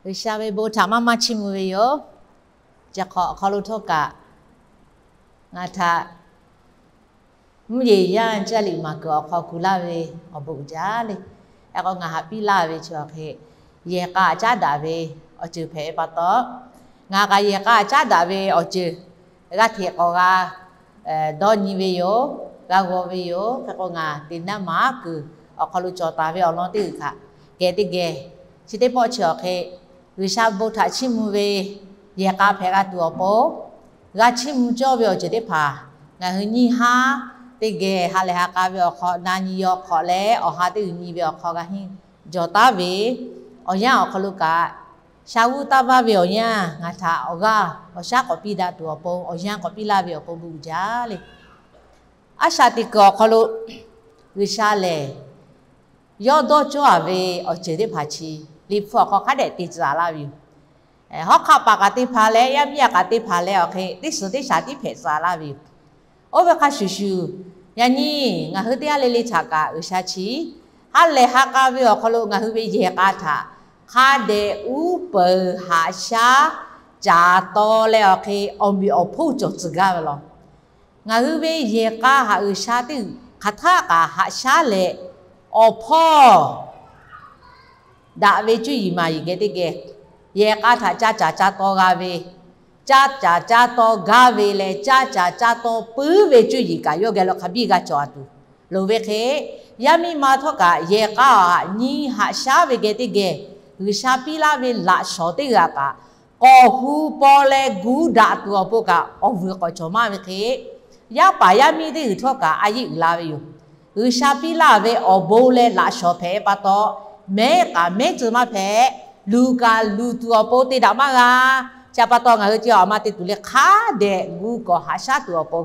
G'uiˬsha ve bon htaꞈ maˇ maˇ chiˇ mvuh ve yoˬ. Chi hk'awꞈ awˬ hk'aw lo htawˇ kaꞈ ngaˬ htaꞈ mvuhˇ yeˬ yaˇ Caˇ liꞈ maˍ kuiˬ awˬ hk'aw kuˬ laˇ ve awˬ bon uiˍ jaˇ le. Hk'e k'o, ngaˬ haꞈ piˇ laˇ ve chi awˬ hk'e, yehˬ k'a caˉ daꞈ ve awˬ ceuˬ hpehꞈ ve pa taw, ngaˬ kaꞈ yehˬ k'a caˉ daꞈ ve awˬ ceuˬ g'a hteꞈ k'awꞈ g'a dawˇ nyi ve yoˬ, g'a g'aw ve yoˬ. Hk'e k'o, ngaˬ teˇ naˇ maˍ kuiˬ awˬ hk'aw lo cawˬ taˍ ve awˬ lawn teˇ g'uiˬ htaꞈ kehˬ teˇ geh, chi teˇ pawˆ chi awˬ hk'e G'uiˬsha bon htaꞈ chiˇ mvuh ve yehˬ k'a hpehꞈ g'a tuˬ awˬ pon, g'a chiˇ mvuh cawˇ ve awˬ ceuˬ teˇ hpaˍ ngaˬ hui nyiˇ haˉ teˇ geh ha lehˬ ha k'a ve awˬ hk'aw, na nyi yaw hk'awꞈ leh awˬ ha teˇ g'uiˬ nyi ve awˬ hk'aw g'a henˇ jawˬ taˉ ve, awˬ yanˇ awˬ hk'aw lo kaꞈ sha g'uˇ taˇ vaˇ ve awˬ yanˇ ngaˬ htaꞈ awˬ g'aˇ awˬ shaˉ k'awꞈ piˇ daꞈ tuˬ awˬ pon awˬ yanˇ k'awꞈ piˇ laˇ ve awˬ pon bon uiˍ jaˇ le. A shaꞈ teꞈ kuiˬ awˬ hk'aw lo G'uiˬsha lehˬ yawˇ dawˇ cawˇ a ve awˬ ceuˬ teˇ hpaˍ chi Liꞈ hpu awˬ hk'aw hk'a dehꞈ te tcuh laˇ ve yoˬ. Hawˉ hk'aˆ paˍ kaꞈ te hpanˍ leh, yaˇ miˇ yaˇ kaꞈ te hpanˍ leh awˬ hk'e, teˇ suhˍ teˇ shaˍ tiˉ hpehꞈ tcuh laˇ ve yoˬ. Oˇ ve hk'a shuˍ shuˍ, yaꞈ nyi ngaˬ hui teˇ g'aˇ le le htaꞈ kaꞈ G'uiˬsha chi ha lehˬ ha k'a ve awˬ hk'aw lo ngaˬ hui ve yehˬ k'a htaꞈ hk'a dehꞈ uˉ peunˍ haꞈ shaˉ caˍ taw leh awˬ hk'e, awˬ meꞈ awˬ hponˇ cawˬ tcuh gaˇ ve law. Ngaˬ hui ve yehˬ k'a haꞈ G'uiˬsha teˇ g'uiˬ hk'aˬ htaˆ kaꞈ haꞈ shaˉ leh, awˬ hpawˇ daꞈ ve cuˇ yiˍ maˍ yiˍ geh teˇ geh, yehˬ k'a htaꞈ ca caˍ ca taw g'a ve, ca caˍ ca taw gaˇ ve leh ca caˍ ca taw puiˉ ve cuˇ yiˍ kaꞈ yawˇ geh lo hk'a biˇ g'a cawˬ a tuˬ loˍ ve hk'e, yaˇ miˇ ma htawˇ kaꞈ yehˬ k'a haꞈ nyi haꞈ shaˉ ve geh teˇ geh, G'uiˬsha piˇ laˇ ve laꞈ shawˍ teˇ g'aˇ kaꞈ k'awꞈ hu paw leh gu daꞈ tuˬ awˬ pon kaꞈ awˬ vuiˬ k'awꞈ cawˬ maˇ ve hk'e, yaˇ paˍ yaˇ miˇ teˇ g'uiˬ htawˇ kaꞈ a yeˆ uiˍ la ve yoˬ. G'uiˬsha piˇ laˇ ve awˬ bon leh laꞈ shawˍ hpehꞈ pa taw, mehˉ kaꞈ mehˉ tcuh maˇ hpehꞈ, luˬ kaꞈ luˬ tuˬ awˬ pon te daꞈ maˇ g'a. Chi pa taw ngaˬ hui chi awˬ ma te tuˬ leh hk'a dehꞈ gu kawꞈ haꞈ shaˉ tuˬ awˬ pon,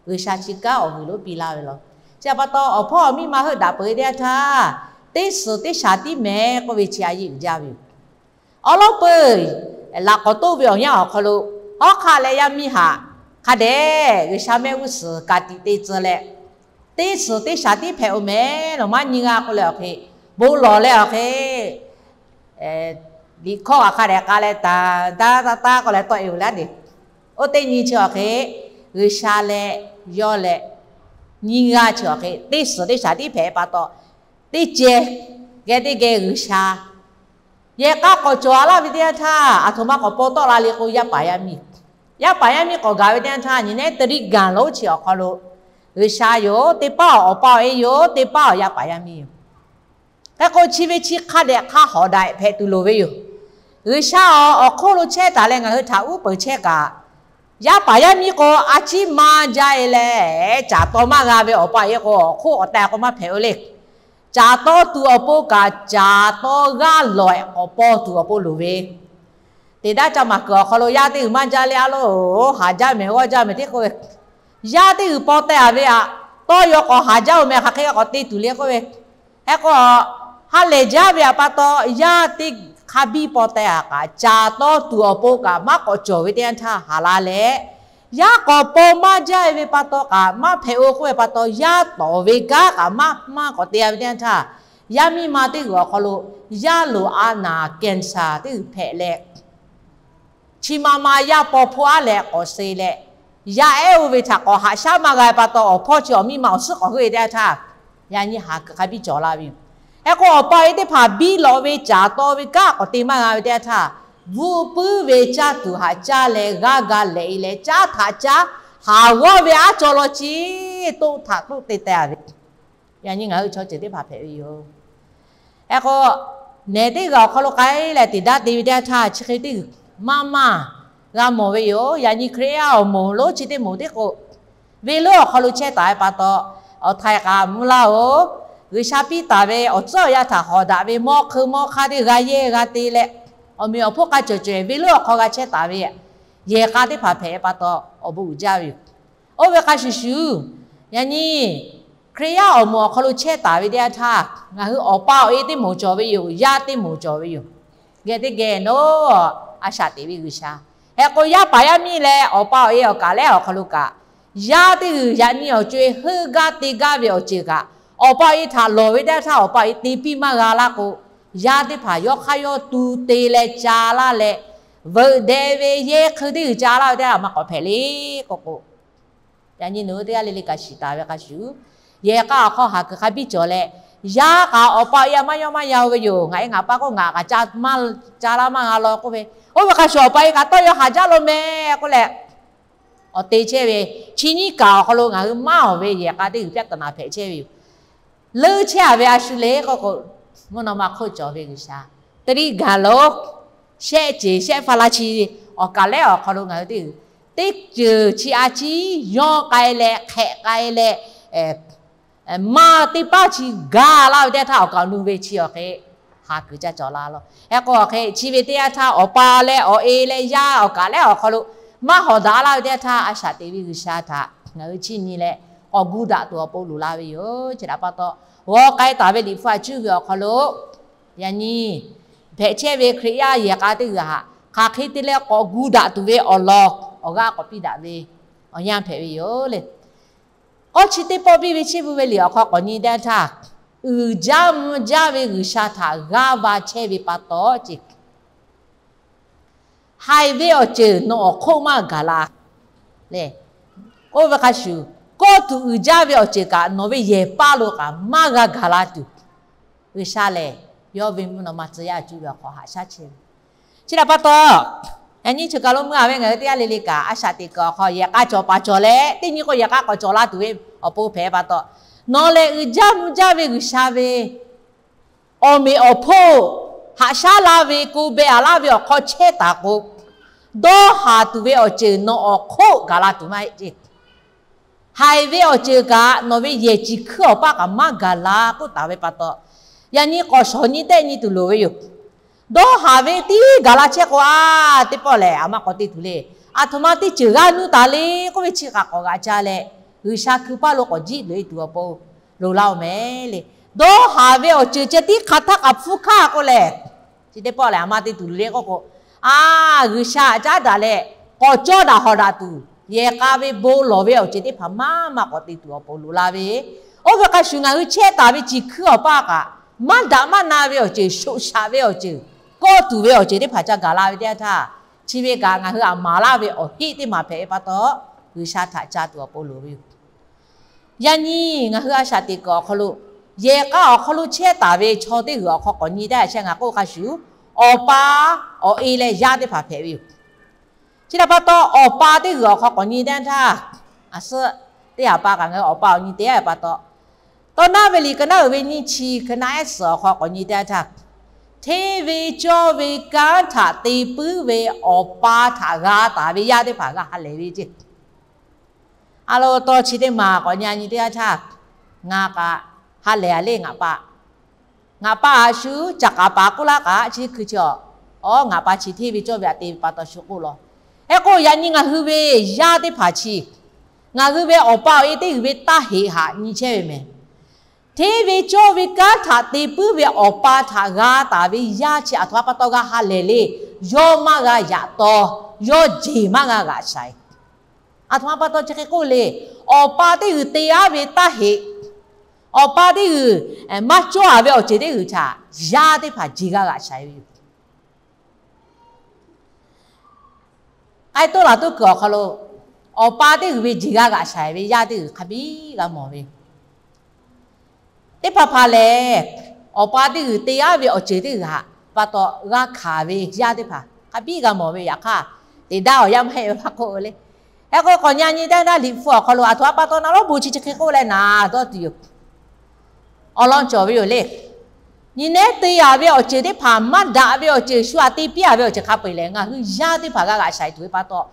G'uiˬsha chi kanˉ awˬ vuiˬ lonˉ piˇ laˇ ve law. Chi pa taw awˬ hpawˇ awˬ miˇ ma heuˆ daꞈ peuˬ ve teˇ yanˇ htaˇ, teˇ suhˍ teˇ shaˍ tiˉ mehˍ k'oˆ ve chi a yeˆ uiˍ jaˇ ve yoˬ. Awˉ lawˉ peuˬ laꞈ k'awꞈ toˆ ve awˬ yanˇ awˬ hk'aw lo, hawˉ hk'aˆ leh yaˇ miˇ haꞈ hk'a dehꞈ G'uiˬsha mehˆ g'uˇ suhˍ ka tiꞈ te tcuh leh, teˇ suhˍ teˇ shaˍ tiˉ hpehꞈ-oˬ mehˍ, nawˬ maˇ nyi g'a k'oˆ leh awˬ hk'e, bon lawˬ leh awˬ hk'e, liꞈ hkawˇ g'aꞈ hk'a dehꞈ k'a leh taˍ taˇ taˇ taˇ k'oˆ leh tawˆ e-oˬ laˇ deꞈ. Oˇ teˇ nyi chi awˬ hk'e, G'uiˬsha leh yawˇ leh nyiˇ g'aˇ chi awˬ hk'e teˇ suhˍ teˇ shaˍ tiˉ hpehꞈ pa taw, teˇ ceh geh teˇ geh G'uiˬsha yehˬ k'a k'awꞈ cawˬ a laˇ ve teˇ yanˇ htaˇ, aˬ htoꞈ ma k'awꞈ paw tawˆ la le k'o, yaˇ paˍ yaˇ miˇ, yaˇ paˍ yaˇ miˇ k'awꞈ gaˬ ve teˇ yanˇ htaˇ, nyi neˉ tariˆ gaˬ lonˉ chi awˬ hk'aw lo, G'uiˬsha yoˬ teˇ paˉ, awˬ pa awˬ e yoˬ teˇ paˉ, yaˇ paˍ yaˇ miˇ yoˬ. Hk'e k'o, chi ve chi hk'a dehꞈ hk'a hawꞈ daꞈ hpehꞈ tuˬ loˍ ve yoˬ. G'uiˬsha awˬ hk'oˆ lo chehˇ taˍ leh ngaˬ hui htaꞈ uˉ peunˍ chehˇ kaꞈ, yaˇ paˍ yaˇ miˇ k'o a ciˉ maˇ jaˇ e leh, caˍ taw maˇ g'a ve awˬ pa awˬ e k'o, awˬ hk'oˆ awˬ tehˬ k'o maˇ hpehꞈ-o le. Caˍ taw tuˬ awˬ pon kaꞈ, caˍ taw g'aˇ lawˬ-ehˍ k'awꞈ paw tuˬ awˬ pon loˍ ve, teˇ daꞈ ca maˍ kuiˬ awˬ hk'aw lo yaˇ teˇ g'uiˬ maˇ jaˇ le a loˬ, haˍ jaˇ mehˍ g'awˇ jaˇ mehˍ teˇ k'oˆ ve, yaˇ teˇ g'uiˬ paw teh-a ve aꞈ, tawˇ yaw k'awꞈ haˍ jaˇ-oˬ mehˍ, hk'aˬ hk'e k'awꞈ te tuˬ le k'oˆ ve. Hk'e k'o, ha lehˬ jaˇ ve aꞈ pa taw, yaˇ teˇ hk'a biˇ paw teh-a kaꞈ, caˍ taw tuˬ awˬ pon kaꞈ maˇ k'awꞈ cawˬ ve teˇ yanˇ htaˇ haˍ la leh, yaˇ k'awꞈ paw maˇ jaˇ ve pa taw kaꞈ maˇ hpehꞈ-o k'oˆ ve pa taw, yaˇ tawˍ ve kanˉ kaꞈ maˇ maˇ k'awꞈ te-a ve teˇ yanˇ htaˇ, yaˇ miˇ ma teˇ g'uiˬ awˬ hk'aw lo yaˇ loꞈ a naˍ cancer teˇ g'uiˬ hpehꞈ leh, chi ma ma yaˇ paw hpoˇ aˉ leh k'awꞈ se leh, yaˇ ehˉ oˇ ve htaꞈ k'awꞈ haꞈ shaˉ maˇ g'a pa taw, awˬ hpawˇ chi awˬ miˇ ma awˬ suhˉ k'awꞈ heuˆ-e teˇ yanˇ htaˇ, yaꞈ nyi haˍ kuiˬ hk'a biˇ cawˬ la ve yoˬ. Hk'e k'o, awˬ pa awˬ e teˇ hpaˍ biˇ lawꞈ ve caˍ taw ve kanˉ k'awꞈ te maˇ g'a ve teˇ yanˇ htaˇ, bvuhˆ puiˉ ve caˇ tuˬ haꞈ caˇ leh g'aˇ ga lehꞈ-e leh, caˉ htaꞈ caˉ haˍ g'awˇ ve aˉ caw law chi toˆ htaꞈ toˆ te teh-a ve, yaꞈ nyi ngaˬ hui chaw ceuˬ teˇ hpaˍ hpehꞈ ve yoˬ. Hk'e k'o, nehˬ teˇ g'aˇ awˬ hk'aw lo k'ai leh teˇ daꞈ te ve teˇ yanˇ htaˇ, chi hk'e teˇ g'uiˬ maˇ maˇ g'a mawˬ ve yoˬ. Yaꞈ nyi Hkriꞈ yaˇ awˬ moˍ lonˉ chi teˇ moˍ teˇ k'o, venˇ lonˉ awˬ hk'aw lo chehˇ taˍ ve pa taw, awˬ htaiˍ k'aꞈ mvuh laˇ-oˬ. G'uiˬsha piˇ taˍ ve awˬ tcuhˉ awˬ yanˇ htaꞈ hawꞈ daꞈ ve mawˇ hk'eun mawˇ hk'aˇ teˇ g'a yehˇ g'a te leh, awˬ meꞈ awˬ hponˇ k'a cawˬ cawehˬ venˇ lonˉ awˬ hk'aw g'a chehˇ taˍ ve yehˬ k'a teˇ hpaˍ hpehꞈ pa taw awˬ bon uiˍ jaˇ ve yoˬ. Oˇ ve hk'a shuˍ shuˍ, yaꞈ nyi Hkriꞈ yaˇ awˬ moˍ awˬ hk'aw lo chehˇ taˍ ve teˇ yanˇ htaˇ, ngaˬ hui awˬ pa awˬ e teˇ moˍ cawˬ ve yoˬ, yaˇ teˇ moˍ cawˬ ve yoˬ. Geh teˇ geh nawˬ a shaꞈ teꞈ ve G'uiˬsha. Hk'e k'o, yaˇ paˍ yaˇ miˇ leh awˬ pa awˬ e awˬ kaˍ lehˉ awˬ hk'aw lo kaꞈ, yaˇ teˇ g'uiˬ yaꞈ nyi awˬ co-e heuˆ gaˇ te gaˇ ve awˬ ceuˬ kaꞈ, awˬ pa awˬ e htaꞈ lawˬ ve teˇ yanˇ htaˇ awˬ pa awˬ e te piˇ maˇ g'a laˇ k'o, Yaˇ teˇ hpaˍ yawˇ hk'aˇ yawˇ tu te leh ca laˇ leh, veuꞈ deh ve yehˇ hk'eun teˇ g'uiˬ ca laˇ ve teˇ g'aˇ maˇ k'awꞈ hpehꞈ le k'oˆ k'o, yaꞈ nyi nawˬ hui teˇ g'aˇ le le kaꞈ shiˍ taˍ ve hk'a shuˍ, yehˬ k'a awˬ hk'aw haˍ kuiˬ hk'a biˇ cawˬ leh, yaˇ kaꞈ awˬ pa awˬ e a maˇ yawˇ maˇ yan ve yoˬ. Ngaˬ e ngaˬ pa k'oˆ ngaˬ kaꞈ ca laˇ maˇ g'a law k'oˆ ve, oˇ ve hk'a shuˍ awˬ pa e kaꞈ tawˇ yaw haˍ jaˇ lo meh k'oˆ leh, awˬ te chehˇ ve, chi nyiˇ kaˬ awˬ hk'aw lo ngaˬ hui maˇ awˬ ve yehˬ k'a teˇ g'uiˬ ပြဿနာ hpehꞈ chehˇ ve yoˬ. Leuˉ chehˇ a ve a shu le k'oˆ k'o, mvuhˇ naw ma hk'oˆ cawˬ ve G'uiˬsha, teˇ riˇ gaˬ lo shehˆ ceˬ shehˆ faˇ la chi awˬ kaˬ lehˉ awˬ hk'aw lo ngaˬ hui teˇ g'uiˬ teˇ ceuˬ chi a ciˉ yawˇ k'ai leh hk'ehꞈ k'ai leh, maˇ teˇ paˉ chi gaˇ laˇ ve teˇ yanˇ htaˇ awˬ kaˍ awˬ nu ve chi awˬ hk'e haˍ kuiˬ ca cawˬ la law. Hk'e k'o awˬ hk'e chi ve teˇ yanˇ htaˇ awˬ pa leh awˬ e leh yaˇ awˬ kaˬ lehˉ awˬ hk'aw lo maˇ hawˍ daꞈ laˇ ve teˇ yanˇ htaˇ, a shaꞈ teꞈ ve G'uiˬsha htaꞈ ngaˬ hui chiˇ nyi leh k'awꞈ gu daꞈ tuˬ awˬ pon loˍ la ve yoˬ. Chi htaꞈ pa taw, g'aw k'ai taˍ ve Liꞈ hpu a cuˇ ve awˬ hk'aw lo, yaꞈ nyi hpehꞈ chehˇ ve Hkriꞈ yaˇ yehˬ k'a teˇ g'uiˬ htaꞈ hk'aˬ hk'e te leh k'awꞈ gu daꞈ tuˬ ve awˬ lawn awˬ g'aˇ k'awꞈ piˇ daꞈ ve awˬ yanˇ hpehꞈ ve yoˬ le. K'awˇ chi teˇ pawˆ piˇ ve Chiˇ mvuh ve liꞈ awˬ hk'aw k'awꞈ nyi teˇ yanˇ htaˇ, uiˍ jaˇ mvuh jaˇ ve G'uiˬsha htaꞈ g'aˇ va chehˇ ve pa taw ce, haiˬ ve awˬ ceuˬ nawˬ awˬ hk'oˆ maˇ gaˬ la le. Oˇ ve hk'a shuˍ, kawˇ tuˬ uiˍ jaˇ ve awˬ ceuˬ kaꞈ nawˬ ve yehˬ paˇ lo kaꞈ maˇ g'a gaˬ la tuˬ, G'uiˬsha lehˬ yawˇ ve mvuhˇ naw ma tcuh yaˇ cuˇ ve awˬ hk'aw haꞈ shaˉ chehˇ ve. Chi htaꞈ pa taw, yaꞈ nyi chi kaˬ lo meuˇ a ve ngaˬ hui teˇ g'aˇ le le kaꞈ a shaꞈ teꞈ kuiˬ awˬ hk'aw yehˬ k'a cawˬ paˍ cawˬ leh teˇ nyi k'o yehˬ k'a k'awꞈ cawˬ la tuˬ ve awˬ pon hpehꞈ pa taw, nawˬ lehˬ uiˍ jaˇ mvuh jaˇ ve G'uiˬsha ve awˬ meꞈ awˬ hponˇ haꞈ shaˉ laˇ ve ko beh a laˇ ve awˬ hk'aw chehˇ taˍ k'o, dawˇ haˍ tuˬ ve awˬ ceuˬ nawˬ awˬ hk'oˆ gaˬ la tuˬ maˇ heˆ ce. Haiˬ ve awˬ ceuˬ kaꞈ nawˬ ve yehˬ ciˬ hkuiˉ awˬ paˇ kaꞈ maˇ gaˬ la k'oˆ taˍ ve pa taw, yaꞈ nyi k'awꞈ shawˍ nyi tehˆ nyi tuˬ loˍ ve yoˬ. Dawˇ haˍ ve tiˉ gaˬ la chehˇ k'o, a, teˇ pawˆ lehˬ a maˇ k'awꞈ te tuˬ le. A htoꞈ ma teˇ ceuˬ g'aˇ nuˇ taˍ le k'oˆ ve chi kaꞈ k'awꞈ g'aꞈ ca leh, G'uiˬsha hkui paˇ lo k'awꞈ jiˆ loꞈ e tuˬ awˬ pon loˍ laˇ oˬ mehˍ le. Dawˇ haˍ ve awˬ ceuˬ ceh tiˉ hk'aˬ htaˇ kaꞈ hpfuhˇ hkaˇ k'o lehˬ, chi teˇ pawˆ lehˬ a maˇ te tuˬ le k'oˆ k'o, a, G'uiˬsha caˉ daꞈ leh k'awꞈ cawˇ daꞈ hawˍ daꞈ tuˬ, yehˬ k'a ve bon lawˬ ve awˬ ceuˬ teˇ hpaˍ maˇ maˇ k'awꞈ te tuˬ awˬ pon loˍ la ve, oˇ ve hk'a shuˍ ngaˬ hui chehˇ taˍ ve ciˬ hkuiˉ awˬ paˇ kaꞈ, maˇ daꞈ maˇ na ve awˬ ceuˬ, shoꞈ shaꞈ ve awˬ ceuˬ, kawˇ tuˬ ve awˬ ceuˬ teˇ hpaˍ ca gaˬ la ve teˇ yanˇ htaˇ, chi ve kaꞈ ngaˬ hui aꞈ maˍ laˇ ve awˬ heˆ teˇ maˬ hpehꞈ ve pa taw, G'uiˬsha htaꞈ ca tuˬ awˬ pon loˍ ve yoˬ. Yaꞈ nyi ngaˬ hui a shaꞈ teꞈ kuiˬ awˬ hk'aw lo, yehˬ k'a awˬ hk'aw lo chehˇ taˍ ve chaw teˇ g'uiˬ awˬ hk'aw k'awꞈ nyi teˇ yanˇ chehˇ ngaˬ k'oˆ hk'a shuˍ, awˬ pa, awˬ e leh yaˇ teˇ hpaˍ hpehꞈ ve yoˬ. Chi htaꞈ pa taw, awˬ pa teˇ g'uiˬ awˬ hk'aw k'awꞈ nyi teˇ yanˇ htaˇ, a suhˉ teˇ yanˇ pa kaꞈ ngaˬ hui awˬ pa awˬ nyi te yaˇ ve pa taw, Tawˇ naˉ ve liꞈ ka naˉ uiˍ ve nyiˇ chi hkui naˆ ehˉ suhˍ awˬ hk'aw k'awꞈ nyi teˇ yanˇ htaˇ, hteˇ ve cawˇ ve kanˉ htaꞈ te puiˉ ve awˬ pa htaꞈ g'a taˍ ve yaˇ teˇ hpaˍ g'a ha lehˬ ve ce. A lo taw chi teˇ maˬ k'awꞈ nyi nyi teˇ yanˇ htaˇ, ngaˬ kaꞈ ha lehˬ a le ngaˬ pa. Ngaˬ pa a shu caꞈ k'aˍ paˍ k'oˆ laˇ kaꞈ chi hkui chi awˬ, ngaˬ pa chi hteˇ ve cawˇ ve htaꞈ te ve pa taw shu k'oˆ law. Hk'e k'o yaꞈ nyi ngaˬ hui ve yaˇ teˇ hpaˍ chi, ngaˬ hui ve awˬ pa awˬ e teˇ g'uiˬ ve taˇ heꞈ haꞈ nyi chehˇ ve mehˍ. Hteˇ ve cawˇ ve kanˉ htaꞈ te puiˉ ve awˬ pa htaꞈ g'a taˍ ve yaˇ chi aˬ htoꞈ ma pa taw g'a ha lehˬ le. Yawˇ maˇ g'a yaꞈ taw, yawˇ jeˬ maˇ g'a g'aꞈ shaiˍ. Aˬ htoꞈ ma pa taw chi hk'e k'oˆ le. Awˬ pa teˇ g'uiˬ te aˉ ve taˇ heꞈ, awˬ pa teˇ g'uiˬ maˇ cawˇ a ve awˬ ceuˬ teˇ g'uiˬ htaꞈ yaˇ teˇ hpaˍ jeˬ g'a g'aꞈ shaiˍ ve yoˬ. K'ai toˇ laˬ toˇ kuiˬ awˬ hk'aw lo, awˬ pa teˇ g'uiˬ ve jeˬ g'a g'aꞈ shaiˍ ve yaˇ teˇ g'uiˬ hk'a biˇ g'a mawˬ ve. Teˇ hpaˍ hpaˍ lehˬ, awˬ pa teˇ g'uiˬ te aˉ ve awˬ ceuˬ teˇ g'uiˬ htaꞈ pa taw g'a hkanˍ ve yaˇ teˇ hpaˍ hk'a biˇ g'a mawˬ ve. Yaꞈ hk'aˇ, teꞈ daˇ awˬ yanˇ maˇ heˆ ve maˇ k'oˆ le. Hk'e k'o k'awꞈ nyi nyi teˇ daˇ Liꞈ hpu awˬ hk'aw lo aˬ htoꞈ ma pa taw na lawˉ bon chi chi hk'e k'oˆ leh naˍ dawˇ tuˬ yoˬ. Awˬ lawn cawˬ ve yoˬ le. Nyi nehˉ te a ve awˬ ceuˬ teˇ hpaˍ maˇ daꞈ ve awˬ ceuˬ shu aꞈ te piˇ a ve awˬ ceuˬ hk'a peu eˬ lehˬ, ngaˬ hui yaˇ teˇ hpaˍ g'a g'aꞈ shaiˍ tuˬ ve pa taw,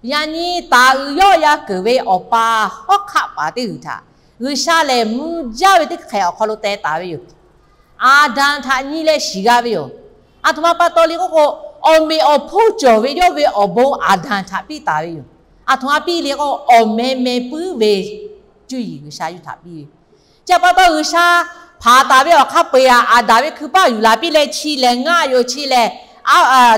yaꞈ nyi taˍ uiˍ yawˇ yaˇ keunˍ ve awˬ pa hawˉ hk'aˆ paˍ teˇ g'uiˬ htaꞈ G'uiˬsha lehˬ mvuh jaˇ ve teˇ hk'ehꞈ awˬ hk'aw lo teh taˍ ve yoˬ. Aˍdanˍ htaꞈ nyi leh shiˍ g'a ve yoˬ. Aˬ htoꞈ ma pa taw le k'oˆ k'o, awˬ meꞈ awˬ hponˇ cawˬ ve yawˇ ve awˬ bon Aˍdanˍ htaꞈ piˇ taˍ ve yoˬ. Aˬ htoꞈ ma piˇ le k'o, awˬ meh meh puiˉ ve cuˇ yiˍ G'uiˬsha yawˇ htaꞈ piˇ ve. Chi pa taw G'uiˬsha hpanˍ taˍ ve awˬ hk'a peu eˬ htaꞈ Aˍdanˍ ve hkui paˇ yuˬ laˬ piˇ leh chi lehˬ ngaˆ yoˬ. Chi lehˬ,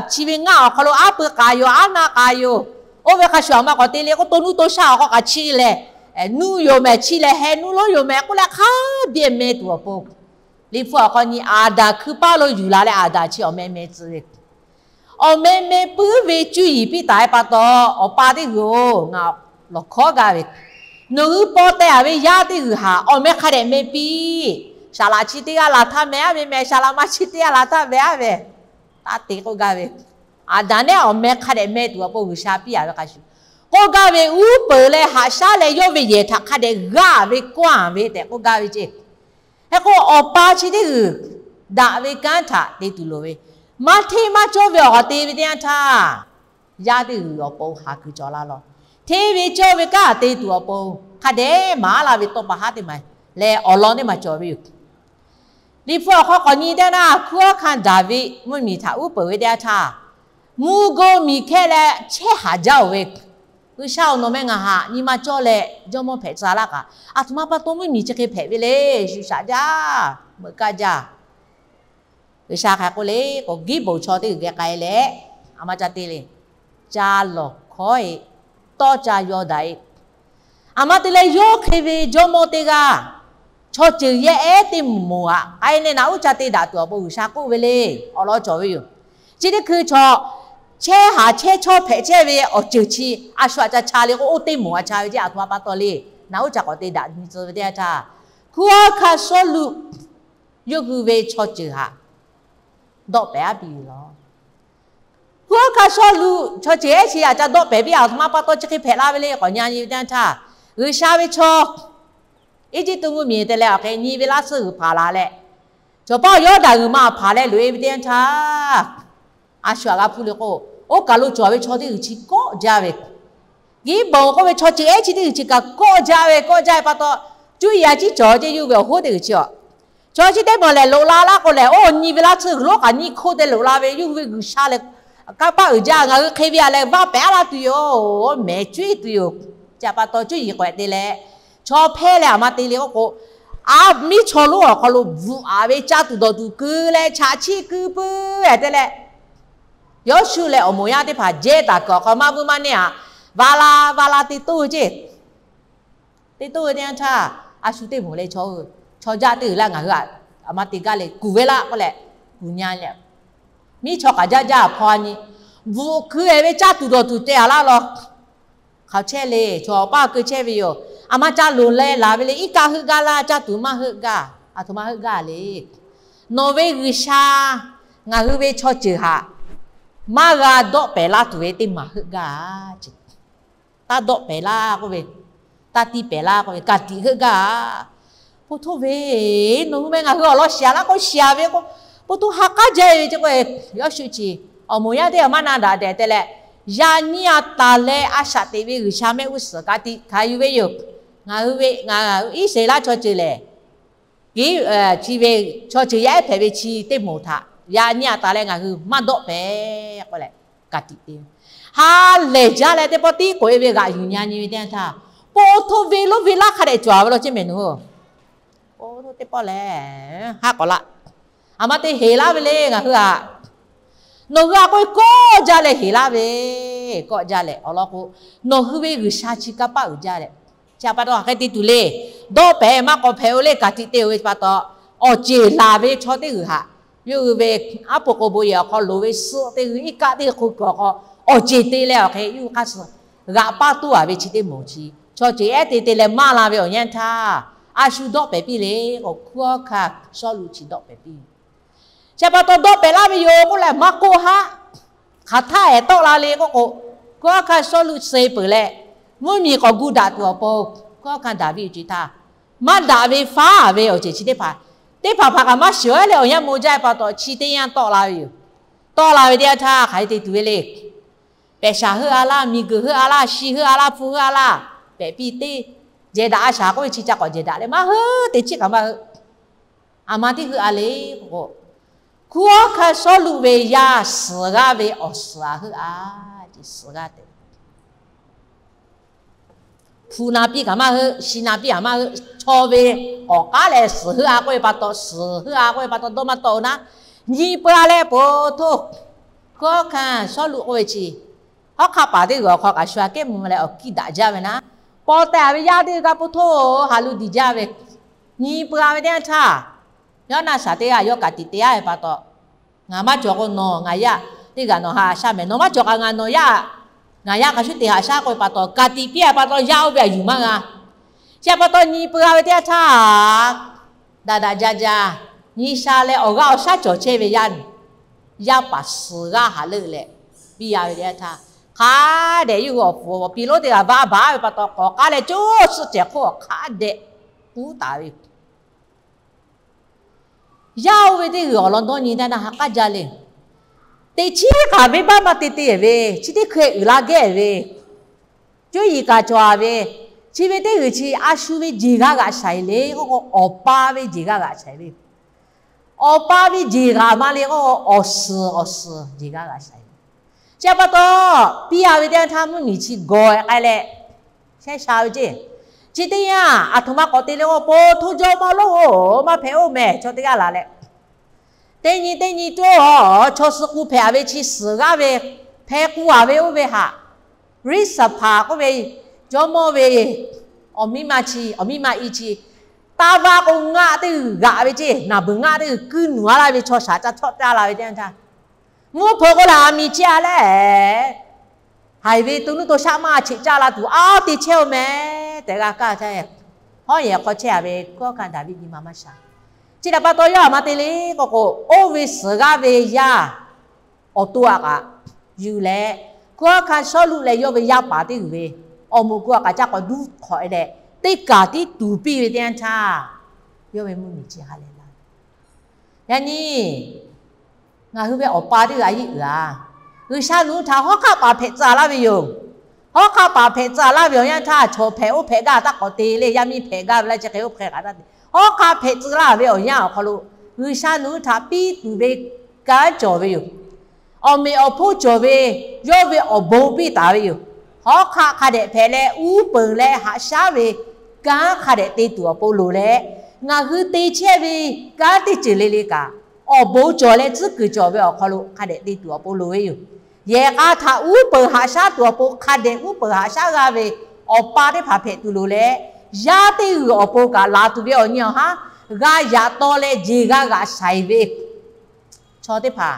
chi ve ngaˆ awˬ hk'aw lo aˉ peu k'aˍ yoˬ, aˉ na k'aˍ yoˬ. Oˇ ve hk'a shuˍ aˬ ma k'awꞈ te le k'o, to nuˇ to shaˆ awˬ hk'aw k'aꞈ chi lehˬ nuˇ yoˬ mehˍ, chi lehˬ heh nuˇ lonˉ yoˬ mehˍ k'oˆ leh hk'a biˇ meh tuˬ awˬ pon Liꞈ hpu awˬ hk'aw nyi Aˍdanˍ hkui paˇ lo yuˬ la leh Aˍdanˍ chi awˬ meh meh tcuh ve, awˬ meh meh puiˉ ve cuˇ yiˍ piˇ taˍ ve pa taw, awˬ pa teˇ g'uiˬ-oˬ, ngaˬ lawˬ hkawˉ gaˇ ve, nawˬ hui paw teh-a ve yaˇ teˇ g'uiˬ htaꞈ awˬ meh hk'a dehꞈ meh piˇ. Saˍ laꞈ chi teˇ g'aˇ laˬ htaˇ meh aˉ ve meh, saˍ laꞈ ma chi teˇ g'aˇ laˬ htaˇ meh aˉ ve, taˇ te k'oˆ gaˇ ve. Aˍdanˍ nehˉ awˬ meh hk'a dehꞈ meh tuˬ awˬ pon G'uiˬsha piˇ-a ve hk'a shuˍ, k'oˆ gaˇ ve, uˉ peunˍ leh haꞈ shaˉ leh yawˇ ve yehˬ htaꞈ hk'a dehꞈ g'aˇ ve kawˇ-a ve tehꞈ k'oˆ gaˇ ve ceˇ. Hk'e k'o, awˬ pa chi teˇ g'uiˬ daꞈ ve kanˉ htaꞈ te tuˬ loˍ ve, maˇ hteˇ maˇ cawˇ ve awˬ hk'aw te ve teˇ yanˇ htaˇ, yaˇ teˇ g'uiˬ awˬ pon haˍ kuiˬ cawˬ la lawˬ. Hteˇ ve cawˇ ve kanˉ htaꞈ te tuˬ awˬ pon hk'a dehꞈ maˍ aˉ la ve tawˇ pa haˉ teˇ maˬ leh awˬ lawn teˇ maˬ cawˬ ve yoˬ. Liꞈ hpu awˬ hk'aw k'awꞈ nyi teˇ yanˇ, hkunˉ hawˉ hkanˇ Daˍviˆ mvuhˇmiˬ htaꞈ uˉ peunˍ ve teˇ yanˇ htaˇ, mvuhˇ goˇ miˬ hkehˇ leh chehˇ haˍ jaˇ-oˬ ve, G'uiˬsha-oˬ, nawˬ meh ngaˬ htaꞈ nyi ma cawˇ leh jawˇmawˇ hpehꞈ tcuh laˇ kaꞈ, aˬ htoꞈ ma pa taw mvuhˇmiˬ chi hk'e hpehꞈ ve le. Shu shaꞈ jaˇ, meuꞈ kaˇ jaˇ. G'uiˬsha hk'aˬ hk'e k'oˆ le k'o, Giˉbonˍ chaw teˇ g'uiˬ geh k'ai leh, aˬ ma ca te le, ca lawˬ hkawˉ-e, tawˇ ca yaw daꞈ-e. Aˬ ma te leh yawˇ hk'e ve jawˇmawˇ teˇ g'aˇ, chaw ceuˬ yehˇ ehˉ teˇ moˍ htaꞈ k'ai leh naꞈ uˉ ca te daꞈ tuˬ awˬ pon G'uiˬsha k'oˆ ve le. Awˬ lawn cawˬ ve yoˬ. Chi teˇ hkui chaw chehˇ haˍ chehˇ chawˇ hpehꞈ chehˇ ve awˬ ceuˬ chi a shu htaꞈ ca cha le k'o, oˇ teˇ moˍ htaꞈ cha ve ceˇ. Aˬ htoꞈ ma pa taw le, naꞈ uˉ ca k'awꞈ te daꞈ nyi tcuh ve teˇ yanˇ htaˇ, hkunˉ hawˉ hkanˇ Sawˉluꞈ yawˇ hui ve chaw ceuˬ htaꞈ dawˆ pehˍ aˉ piˇ ve lawˬ. Hkunˉ hawˉ hkanˇ Sawˉluꞈ chaw ceuˬ ehˉ chi htaꞈ ca dawˆ pehˍ piˇ. Aˬ htoꞈ ma pa taw chi hk'e hpehꞈ la ve le k'awꞈ nyi nyi ve teˇ yanˇ htaˇ, G'uiˬsha ve chaw Eˇjiˇtuꞈ mvuhˇmiˬ te leh awˬ hk'e nyi ve laˇ tsuhˇ g'uiˬ hpanˍ la leh, cawˬ paˇ Yawˇdanˍ g'uiˬ ma hpanˍ leh loꞈ-e ve teˇ yanˇ htaˇ, a shu htaꞈ g'a hpuˇ le k'o, oˇ kaˬ lo cawˬ ve chaw teˇ g'uiˬ chi kawˆ jaˇ ve, Giˉbonˍ k'oˆ ve chaw ceuˬ ehˉ chi teˇ g'uiˬ chi kaꞈ kawˆ jaˇ ve, kawˆ jaˇ ve pa taw, cuˇ yiˍ a ciˉ cawˬ ceˇ. Yawˇ hui ve awˬ hoˉ teˇ g'uiˬ chi a chaw chi teˇ maˬ lehˬ loꞈ la laˇ k'o lehˬ, oˇ nyi ve laˇ tsuhˇ g'uiˬ lonˉ kaꞈ nyi hk'oˆ te loꞈ la ve, yawˇ hui ve G'uiˬsha lehˬ kanˇ paˆ uiˍ jaˇ. Ngaˬ hui hk'e ve a leh vaˇ pehˍ aˉ laˇ tuˬ yoˬ. Mehˍ cuˇ tuˬ yoˬ. Chi pa taw cuˇ yiˍ k'awehꞈ te leh, chaw hpehˇ leh aˬ ma te le k'oˆ k'o, a miˉ chaw lonˉ awˬ hk'aw lo bvuhꞈ-a ve caˇ tuˬ dawˬ tuˬ keu leh chaꞈ chiˆ keu puiˉ-e te leh, Yawˇshuˆ leh awˬ moˍ yaˇ teˇ hpaˍ jehˇ taˍ kuiˬ awˬ hk'aw maˇ vuiˇ maˇ neˇ-a, va la va la te toˇ ve ceˇ. Te toˇ ve teˇ yanˇ htaˇ, a shu teˇ moˍ leh chaw, chaw jaˇ teˇ g'uiˬ laˇ ngaˬ hui aˬ ma te gaˇ le kuˬ ve laˇ k'oˆ leh, kuˬ nyi leh, miˉ chaw k'aꞈ jaˇ jaˇ hpaw a nyi, bvuhꞈ keu-e ve caˇ tuˬ dawˬ tuˬ te-a laˇ law. Hk'aˬ chehˇ le, chaw awˬ paˇ keu chehˇ ve yoˬ. Aˬ ma ca loˍ leh laˬ ve le, iˉ kaˆ heuˆ gaˇ laˇ, caˇ tuˬ maˇ heuˆ gaˇ. Aˬ htoꞈ ma heuˆ gaˇ le. Nawˬ ve G'uiˬsha ngaˬ hui ve chaw ceuˬ htaꞈ maˇ g'a dawˆ pehˍ laˇ tuˬ ve teˇ maˬ heuˆ gaˇ. Taˇ dawˆ pehˍ laˇ k'oˆ ve, taˇ tiˇ pehˍ laˇ k'oˆ ve, ka tiꞈ heuˆ gaˇ. Po htoˇ ve, nawˬ hui meh ngaˬ hui awˬ lawn shiˍ-a laˇ k'oˆ shiˍ-a ve k'o, po htoˇ ha k'aˉ jaˇ ve ceˇ k'o, Yawˇshuˆ chi awˬ moˍ yaˇ teˇ g'aˇ maˇ na daꞈ dehꞈ te leh, yaꞈ nyi aˬ taˍ leh a shaꞈ teꞈ ve G'uiˬsha mehˆ g'uˇ suhˍ ka tiꞈ hkanˍ yuˬ ve yoˬ. Ngaˬ hui ve, ngaˬ Iˉsaˍreˍlaˆ chaw ceuˬ lehˬ, chi ve chaw ceuˬ yaˇ ehˉ hpehꞈ ve chi teˇ moˍ htaꞈ yaꞈ nyi aˬ taˍ leh ngaˬ hui maˇ dawˆ pehˍ k'oˆ leh, ka tiꞈ te ve. Ha lehˬ jaˇ leh teˇ pawˆ tiˉ k'oꞈ-e ve g'aꞈ yuˬ nyi nyi ve teˇ yanˇ htaˇ, po htoˇ ve lonˉ ve laˇ hk'a dehꞈ cawˬ-a ve law ceˇ mehˍ nawˬ hui. Oˇ teˇ pawˆ lehˬ, haˉ k'awꞈ laˇ. Aˬ ma te heˍ laˇ ve le ngaˬ hui-aꞈ. Nawˬ hui-aꞈ k'oˆ ve kawˆ jaˇ leh heˍ laˇ ve, kawˆ jaˇ leh awˬ lawn k'o, nawˬ hui ve G'uiˬsha chi kanˇ paˆ uiˍ jaˇ leh, chi pa taw hk'aˬ hk'e te tuˬ le. Dawˆ pehˍ maˇ k'awꞈ hpehꞈ-o le, ka tiꞈ te-o ve pa taw, awˬ ceˬ laˬ ve chaw teˇ g'uiˬ htaꞈ yawˇ hui ve aˉ poꞈ k'o bon yehˬ awˬ hk'aw loˍ ve suhˆ teˇ g'uiˬ, iˉ kaˆ teˇ g'uiˬ hk'oˆ kuiˬ awˬ hk'aw awˬ ceˬ te leh awˬ hk'e yawˇ hui hk'aˇ suh g'aꞈ paˇ toˇ-a ve chi teˇ moˍ chi, chaw ceuˬ ehˉ te te leh maˇ la ve awˬ yanˇ htaˇ, a shu dawˆ pehˍ piˇ le k'o, hkunˉ hawˉ hkanˇ Sawˉluꞈ chi dawˆ pehˍ piˇ. Chi pa taw dawˆ pehˍ laˇ ve yoˬ k'oˆ leh maˇ k'oˆ haˆ. Hk'aˬ htaˇ ehˍ tawˆ la le k'oˆ k'o, hkunˉ hawˉ hkanˇ Sawˉluꞈ suh peuˬ leh, mvuhˇmiˬ k'awꞈ gu daꞈ tuˬ awˬ pon, hkunˉ hawˉ hkanˇ Daˍviˆ-oˬ ce htaˇ, maˇ daꞈ ve faˉ ve awˬ ceuˬ chi teˇ hpaˍ, teˇ hpaˍ hpaˍ kaꞈ maˇ shiˍ-a leh awˬ yanˇ maw jaˇ ve pa taw chi teˇ yanˇ tawˆ la ve yoˬ. Tawˆ la ve teˇ yanˇ htaˇ hk'aˬ hk'e te tuˬ ve le. Pehꞈ shaˍ heuˆ-a laˇ, miˬguiˬ heuˆ-a laˇ, shi heuˆ-a laˇ, hpu heuˆ-a laˇ, pehꞈ piˇ teˇ, jehˬ daꞈ a shaˍ k'oˆ ve chi ca k'awꞈ jehˬ daꞈ leh maˇ heuˆ, teˇ chiˉ kaꞈ maˇ heuˆ. Aˬ ma teˇ heuˆ-a le k'o, hkunˉ hawˉ hkanˇ Sawˉluꞈ ve yaˇ suhˍ g'aˇ ve awˬ suhˍ-a heuˆ-a, suhˍ g'aˇ tehꞈ hpu na piˇ kaꞈ maˇ heuˆ, shi na piˇ kaꞈ maˇ heuˆ, chaw ve k'awꞈ k'aˉ leh suhˍ heuˆ-a k'oˆ ve pa taw, suhˍ heuˆ-a k'oˆ ve pa taw dawˇ maˇ tawˆ-o naˉ, nyi peuˬ-a leh po htoˇ, hkunˉ hawˉ hkanˇ Sawˉluꞈ k'oˆ ve chi, hawˉ hk'aˆ paˍ teˇ g'uiˬ awˬ hk'aw kaꞈ shu aꞈ kehˉ mvuh leh awˬ kiˇ daꞈ jaˇ ve naˉ, paw teh-a ve yaˇ teˇ g'aˇ po htoˇ ha lu diˬ jaˇ ve, nyi peuˬ-a ve teˇ yanˇ htaˇ, Yoˇnaˆ shaˍ teˇ g'aˇ yawˇ ka tiꞈ te-a ve pa taw, ngaˬ maˇ cawˬ k'o nawˬ ngaˬ yaˇ teˇ g'aˇ nawˬ haꞈ shaˉ mehˍ. Nawˬ maˇ cawˬ kaꞈ ngaˬ nawˬ yaˇ, ngaˬ yaˇ hk'a shuˉ te haꞈ shaˉ k'oˆ ve pa taw, ka tiꞈ piˇ-a pa taw yaˇ oˇ ve htaꞈ yuˬ maˇ g'a. Chi pa taw nyi peu-a ve teˇ yanˇ htaˇ, daꞈ daꞈ ja ja, nyi sha leh awˬ g'aˇ awˬ shaˉ cawˬ chehˇ ve yaˇ, yaˇ paˍ suhˍ g'aˇ haꞈ leuˆ leh piˇ-a ve teˇ yanˇ htaˇ, hk'a dehꞈ yawˇ hui awˬ puˍ awˬ pi lonˉ teˇ g'aˇ vaˇ baˬ ve pa taw, k'awꞈ k'aˉ leh coˇ suhˆ cehˬ hk'oˆ hk'a dehꞈ k'uˉ taˍ ve Yaˇ oˇ ve teˇ g'uiˬ awˬ lawn dawˇ nyi teˇ yanˇ ha k'aˉ jaˇ le. Teꞈ chiˉ kaꞈ venˇbaˆ maˇ te te ve, chi teˇ hkui uiˍ la gehˇ ve, cuˇ yiˍ kaꞈ cawˬ-a ve, chi ve teˇ g'uiˬ chi a shu ve jeˬ g'a g'aꞈ shaiˍ le k'oˆ k'o, awˬ pa ve jeˬ g'a g'aꞈ shaiˍ ve, awˬ pa ve jeˬ g'aꞈ ma le k'oˆ k'o, awˬ suhˍ awˬ suhˍ jeˬ g'a g'aꞈ shaiˍ ve. Chi pa taw, piˇ-a ve teˇ yanˇ htaˇ mvuhˇ miˬ chi gawˬ-e k'ai leh shehˇ sha ve ceˇ. Chi teˇ yanˇ aˬ htoꞈ ma k'awꞈ te le k'o, po htoˇ jawˇ maˇ lonˉ-oˬ, maˇ hpehꞈ-oˬ mehˍ, chaw teˇ g'aˇ laˬ leh, teˇ nyi teˇ nyi coˇ-a, chaw suh k'u hpehꞈ-a ve chi suhˍ g'aˇ ve, hpeh k'u-a ve oˇ ve htaꞈ, Riˉsaˍhpaˍ k'oˆ ve jawˇmawˇ ve awˬ miˇ ma chi, awˬ miˇ ma i chi, taˇ vaˇ k'o ngaˆ teˇ g'uiˬ g'aꞈ ve ceˇ, naˬ beuˬ ngaˆ teˇ g'uiˬ kuiˇ nuˬ-a laˇ ve chaw shaˍ ca htawˆ taˇ la ve teˇ yanˇ htaˇ, mvuhˇ hpeuꞈ k'oˆ leh aˬ miˍ ciˇ-a leh, haiˬ ve to nuˇ to shaˆ maˇ cheꞈ caˇ la tuˬ a te chehˇ-oˬ mehˍ tehꞈ g'a kaˇ caˇ. Hawˉ yehˬ hk'aw chehˇ-a ve hkunˉ hawˉ hkanˇ Daˍviˆ nyi ma maˇ sha. Chi htaꞈ pa taw yawˇ aˬ ma te le k'oˆ k'o, oˇ ve suhˍ g'aˇ ve yaˇ awˬ to aꞈ kaꞈ yuˬ leh, hkunˉ hawˉ hkanˇ Sawˉluꞈ leh yawˇ ve yaˇ paˍ teˇ g'uiˬ ve awˬ moˍ ku aꞈ kaꞈ caˇ k'awꞈ duˇ hk'awꞈ-e leh, teˇ kaˬ tiˉ tuˍ piˇ ve teˇ yanˇ htaˇ, yawˇ ve mvuhˇ miˬ chi ha lehˬ la. Yaꞈ nyi ngaˬ hui ve awˬ pa teˇ g'aˇ a yeˇ uiˍ-a. G'uiˬsha nawˬ hui htaꞈ hawˉ hk'aˆ paˍ hpehꞈ tcuh laˇ ve yoˬ. Hawˉ hk'aˆ paˍ hpehꞈ tcuh laˇ ve awˬ yanˇ htaˇ, chaw hpehꞈ oˇ hpehꞈ gaˇ taˇ k'awꞈ te le, yaˇ miˇ hpehꞈ gaˇ ve laˇ chi hk'e oˇ hk'e k'aꞈ taˇ te. Hawˉ hk'aˆ hpehꞈ tcuh laˇ ve awˬ yanˇ awˬ hk'aw lo, G'uiˬsha nawˬ hui htaꞈ piˇ tuˬ ve kanˉ cawˬ ve yoˬ. Awˬ meꞈ awˬ hponˇ cawˬ ve, yawˇ ve awˬ bon piˇ taˍ ve yoˬ. Hawˉ hk'aˆ hk'a dehꞈ hpehꞈ leh, uˉ peunˍ leh haꞈ shaˉ ve kanˉ hk'a dehꞈ te tuˬ awˬ pon loˍ leh, ngaˬ hui te chehˇ ve kanˉ teˇ ceuˬ le le kaꞈ, awˬ bon cawˬ leh tcuhˉ kuiˬ cawˬ ve awˬ hk'aw lo hk'a dehꞈ te tuˬ awˬ pon loˍ ve yoˬ. Yehˬ k'a htaꞈ uˉ peunˍ haꞈ shaˉ tuˬ awˬ pon hk'a dehꞈ uˉ peunˍ haꞈ shaˉ g'a ve awˬ pa teˇ hpaˍ hpehꞈ tuˬ loˍ leh, yaˇ teˇ g'uiˬ awˬ pon kaꞈ laˬ tuˬ ve awˬ nyi awˬ haˉ g'a yaꞈ taw leh jeˬ g'a g'aꞈ shaiˍ ve chaw teˇ hpaˍ,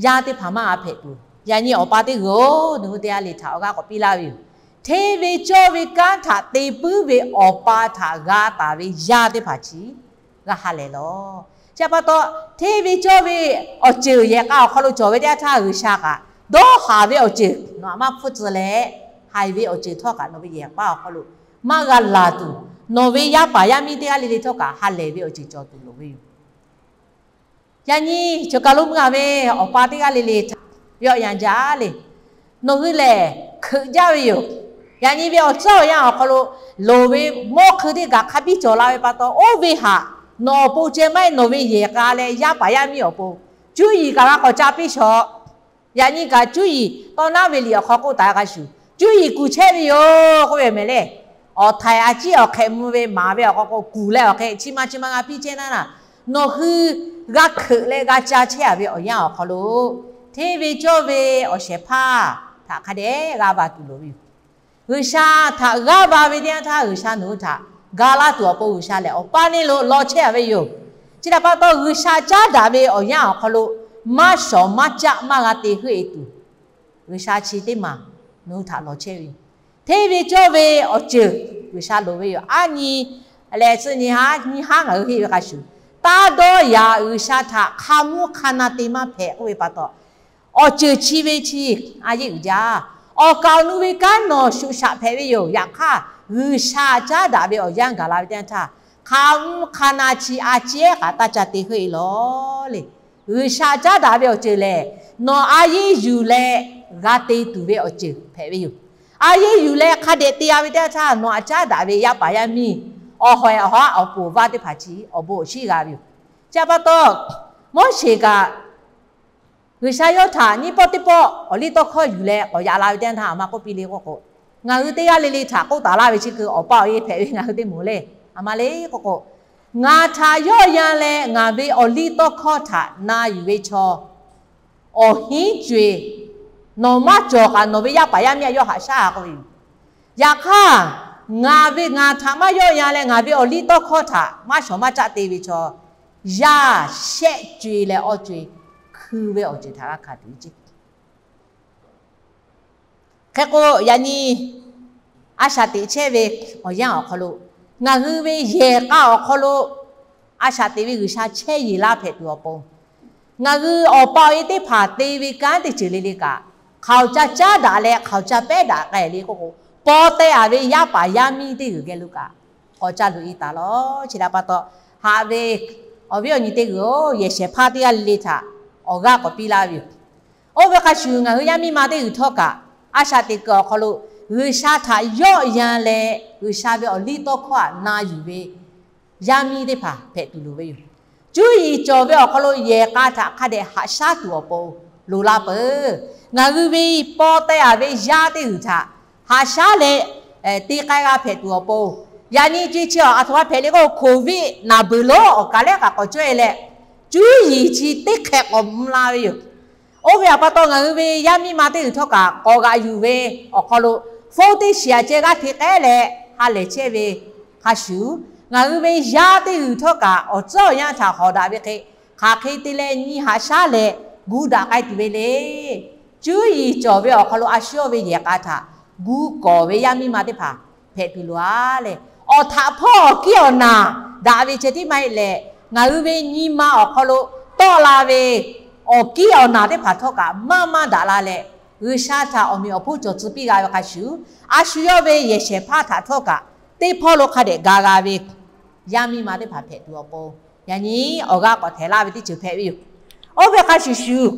yaˇ teˇ hpaˍ maˇ g'a hpehꞈ tuˬ, yaꞈ nyi awˬ pa teˇ g'uiˬ-oˬ, nawˬ hui teˇ g'aˇ le htaꞈ awˬ g'aˇ k'awꞈ piˇ laˇ ve yoˬ. Hteˇ ve cawˇ ve kanˉ htaꞈ te puiˉ ve awˬ pa htaꞈ g'a taˍ ve yaˇ teˇ hpaˍ chi g'a ha lehˬ lawˬ. Chi pa taw, hteˇ ve cawˇ ve awˬ ceuˬ yehˬ k'a awˬ hk'aw lo cawˬ ve teˇ yanˇ htaˇ, G'uiˬsha kaꞈ dawˇ haˍ ve awˬ ceuˬ nawˬ htaꞈ maˇ hpfuhˇ tcuh leh, haiˬ ve awˬ ceuˬ htawˇ kaꞈ nawˬ ve yehˬ k'a awˬ hk'aw lo maˇ g'a laˬ tuˬ, nawˬ ve yaˇ paˍ yaˇ miˇ teˇ g'aˇ le le htawˇ kaꞈ ha lehˬ ve awˬ ceuˬ cawˬ tuˬ loˍ ve yoˬ. Yaꞈ nyi choˬ kaˬ lo mui-a ve awˬ pa teˇ g'aˇ le le htaꞈ yawˆ yan jaˇ le. Nawˬ hui lehˬ hkeuꞈ jaˇ ve yoˬ. Yaꞈ nyi ve awˬ tcuhˉ awˬ yanˇ awˬ hk'aw lo loˍ ve mawˇ hkui teˇ kaꞈ hk'a biˇ cawˬ la ve pa taw, oˇ ve htaꞈ nawˬ awˬ pon ceh maˇ heˆ, nawˬ ve yehˬ k'a leh yaˇ paˍ yaˇ miˇ awˬ pon cuˇ yiˍ kaꞈ g'a k'awꞈ ca piˇ shawˍ. Yaꞈ nyi kaꞈ cuˇ yiˍ tawˇ naˉ ve liꞈ awˬ hk'aw k'oˆ taˍ ve hk'a shuˍ, cuˇ yiˍ kuˬ chehˇ ve yoˬ k'oˆ ve mehˍ le. Awˬ htaiˍ a ciˉ awˬ hk'ehꞈ mvuh ve maˍ ve awˬ hk'aw k'o, kuˬ leh awˬ hk'e chi ma chi ma g'a piˇ chehˇ naˉ naˬ, nawˬ hui g'a hkeuꞈ leh g'a ca chehˇ-a ve awˬ yanˇ awˬ hk'aw lo, hteˇ ve cawˇ ve awˬ shehˍ hpaˇ htaꞈ hk'a dehꞈ g'a va tuˬ loˍ ve yoˬ. G'uiˬsha htaꞈ g'aˇ va ve teˇ yanˇ htaˇ, G'uiˬsha nawˬ hui htaꞈ ga laˇ tuˬ awˬ pon G'uiˬsha lehˬ awˬ pa neˇ lo law chehˇ-a ve yoˬ. Chi htaꞈ pa taw, G'uiˬsha caˉ daꞈ ve awˬ yanˇ awˬ hk'aw lo maˇ shawˍ maˇ caˆ maˇ g'a te heuˆ-e tuˬ, G'uiˬsha chi teˇ maˬ nawˬ hui htaꞈ lawˬ chehˇ ve yoˬ. Hteˇ ve cawˇ ve awˬ ceuˬ G'uiˬsha loˍ ve yoˬ. Aˉ nyi leh tcuhˆ nyi haˉ nyi haˉ ngaˬ hui heˆ ve hk'a shuˍ, taˇ dawˇ yaꞈ G'uiˬsha htaꞈ hk'a mvuhˇ hk'a na te maˇ hpehꞈ k'oˆ ve pa taw, awˬ ceuˬ chi ve chi a yeˇ uiˍ jaˇ. Awˬ kaˍ awˬ nu ve kanˉ nawˬ shuꞈ shaꞈ hpehꞈ ve yoˬ. Yaꞈ hk'aˇ, G'uiˬsha caˉ daꞈ ve awˬ yanˇ gaˬ la ve teˇ yanˇ htaˇ, hk'a mvuhˇ hk'a na chi a ciˉ kaꞈ taˇ ca te heuˆ-e lawˬ le. G'uiˬsha caˉ daꞈ ve awˬ ceuˬ lehˬ, nawˬ a yeˇ yuˬ leh g'a te tuˬ ve awˬ ceuˬ hpehꞈ ve yoˬ. A yeˇ yuˬ leh hk'a dehꞈ te-a ve teˇ yanˇ htaˇ, nawˬ htaꞈ caˉ daꞈ ve yaˇ paˍ yaˇ miˇ, awˬ hawehˬ awˬ haˉ awˬ pon vaˇ teˇ hpaˍ chi awˬ bon awˬ shinˉ g'a ve yoˬ. Chi pa taw, Moˉseˍ kaꞈ G'uiˬsha yawˇ htaꞈ nyiˇ pawˆ teˇ pawˆ awˬ liˇ tawˇ hkawˇ yuˬ leh k'awꞈ yaꞈ la ve teˇ yanˇ htaˇ, aˬ ma k'oˆ piˇ le k'oˆ k'o, ngaˬ hui teˇ g'aˇ le le htaꞈ k'oˆ taˍ laˇ ve chi keu awˬ pa awˬ e hpehꞈ ve ngaˬ hui teˇ moˍ le. Aˬ ma le k'oˆ k'o, ngaˬ htaꞈ yawˆ yan leh ngaˬ ve awˬ liˇ tawˇ hkawˇ htaꞈ na yuˬ ve chaw awˬ hinˉ co-e, nawˬ maˇ cawˬ kaꞈ nawˬ ve yaˇ paˍ yaˇ miˇ aꞈ yawˇ haꞈ shaˉ-a k'oˆ ve yoˬ. Yaꞈ hk'aˇ, ngaˬ ve ngaˬ htaꞈ maˇ yawˆ yan leh ngaˬ ve awˬ liˇ tawˇ hkawˇ htaꞈ maˇ shawˍ maˇ caˆ te ve chaw, yaˇ shehˆ co-e leh awˇ co-e hkui ve awˬ ceuˬ htaꞈ g'a hkanˍ tuˬ ve ceˇ. Hk'e k'o, yaꞈ nyi a shaꞈ teꞈ chehˇ ve awˬ yanˇ awˬ hk'aw lo, ngaˬ hui ve yehˬ k'a awˬ hk'aw lo a shaꞈ teꞈ ve G'uiˬsha chehˇ yeˬ laˇ hpehꞈ tuˬ awˬ pon, ngaˬ hui awˬ pa awˬ e teˇ hpaˍ te ve kanˉ teˇ ceuˬ le le kaꞈ, hk'aoˍ ca caˉ daꞈ leh hk'aoˍ ca pehˉ daꞈ k'ai le k'oˆ k'o, paw teh-a ve yaˇ paˍ yaˇ miˇ teˇ g'uiˬ geh lo kaꞈ k'awꞈ ca loꞈ-e taˍ lawˬ. Chi htaꞈ pa taw, haꞈ ve awˬ viˉ awˬ nyi teˇ g'uiˬ-oˬ, yehˬ shehˍ hpaˇ teˇ g'aˇ le le htaꞈ awˬ g'aˇ k'awꞈ piˇ laˇ ve yoˬ. Oˇ ve hk'a shuˍ, ngaˬ hui yaˇ miˇ ma teˇ g'uiˬ htawˇ kaꞈ a shaꞈ teꞈ kuiˬ awˬ hk'aw lo G'uiˬsha htaꞈ yawˆ yan leh, G'uiˬsha ve awˬ liˇ tawˇ hkawˇ htaꞈ na yuˬ ve yaˇ miˇ teˇ hpaˍ hpehꞈ tuˬ loˍ ve yoˬ. Cuˇ yiˍ cawˬ ve awˬ hk'aw lo yehˬ k'a htaꞈ hk'a dehꞈ haꞈ shaˉ tuˬ awˬ pon loˍ la peuˬ. Ngaˬ hui ve paw teh-a ve yaˇ teˇ g'uiˬ htaꞈ haꞈ shaˉ leh te k'ai g'a hpehꞈ tuˬ awˬ pon, yaꞈ nyi ce chi a htoꞈ ma hpehꞈ le k'o, Covid naˍ beuˬ lonˉ awˬ kaˍ lehˉ kaꞈ k'awꞈ cawehˇ leh, cuˇ yiˍ chi teˇ hk'e k'awꞈ mvuh la ve yoˬ. Oˇ ve htaꞈ pa taw, ngaˬ hui ve yaˇ miˇ ma teˇ g'uiˬ htawˇ kaꞈ k'awꞈ g'aꞈ yuˬ ve awˬ hk'aw lo, phone teˇ shiˍ a ceh g'aˇ hteꞈ k'ehˉ leh ha lehˬ chehˇ ve hk'a shuˍ, ngaˬ hui ve yaˇ teˇ g'uiˬ htawˇ kaꞈ awˬ tcuhˉ awˬ yanˇ htaꞈ hawˍ daꞈ ve hk'e, hk'aˬ hk'e te leh nyi haꞈ shaˉ leh gu daꞈ k'ai tuˬ ve le. Cuˇ yiˍ cawˬ ve awˬ hk'aw lo a shu yawˇ ve yehˬ k'a htaꞈ gu kawˍ ve yaˇ miˇ ma teˇ hpaˍ hpehꞈ tuˬ loˍ-a leh, awˬ htaꞈ hpawˇ awˬ kiˉ awˬ naˬ daꞈ ve ceh tiˉ maˇ heˆ leh, ngaˬ hui ve nyi ma awˬ hk'aw lo tawˆ la ve awˬ kiˉ awˬ naˬ teˇ hpaˍ htawˇ kaꞈ maˇ maˇ daꞈ la leh, G'uiˬsha htaꞈ awˬ meꞈ awˬ hponˇ cawˬ tcuh piˇ g'a ve hk'a shuˍ, a shu yawˇ ve yehˬ shehˍ hpaˇ htaꞈ htawˇ kaꞈ teˇ hpawˇ lo hk'a dehꞈ ga g'a ve yaˇ miˇ ma teˇ hpaˍ hpehꞈ tuˬ awˬ pon, yaꞈ nyi awˬ g'aˇ k'awꞈ htehˍ laˇ ve teˇ ceuˬ hpehꞈ ve yoˬ. Oˇ ve hk'a shuˍ shuˍ,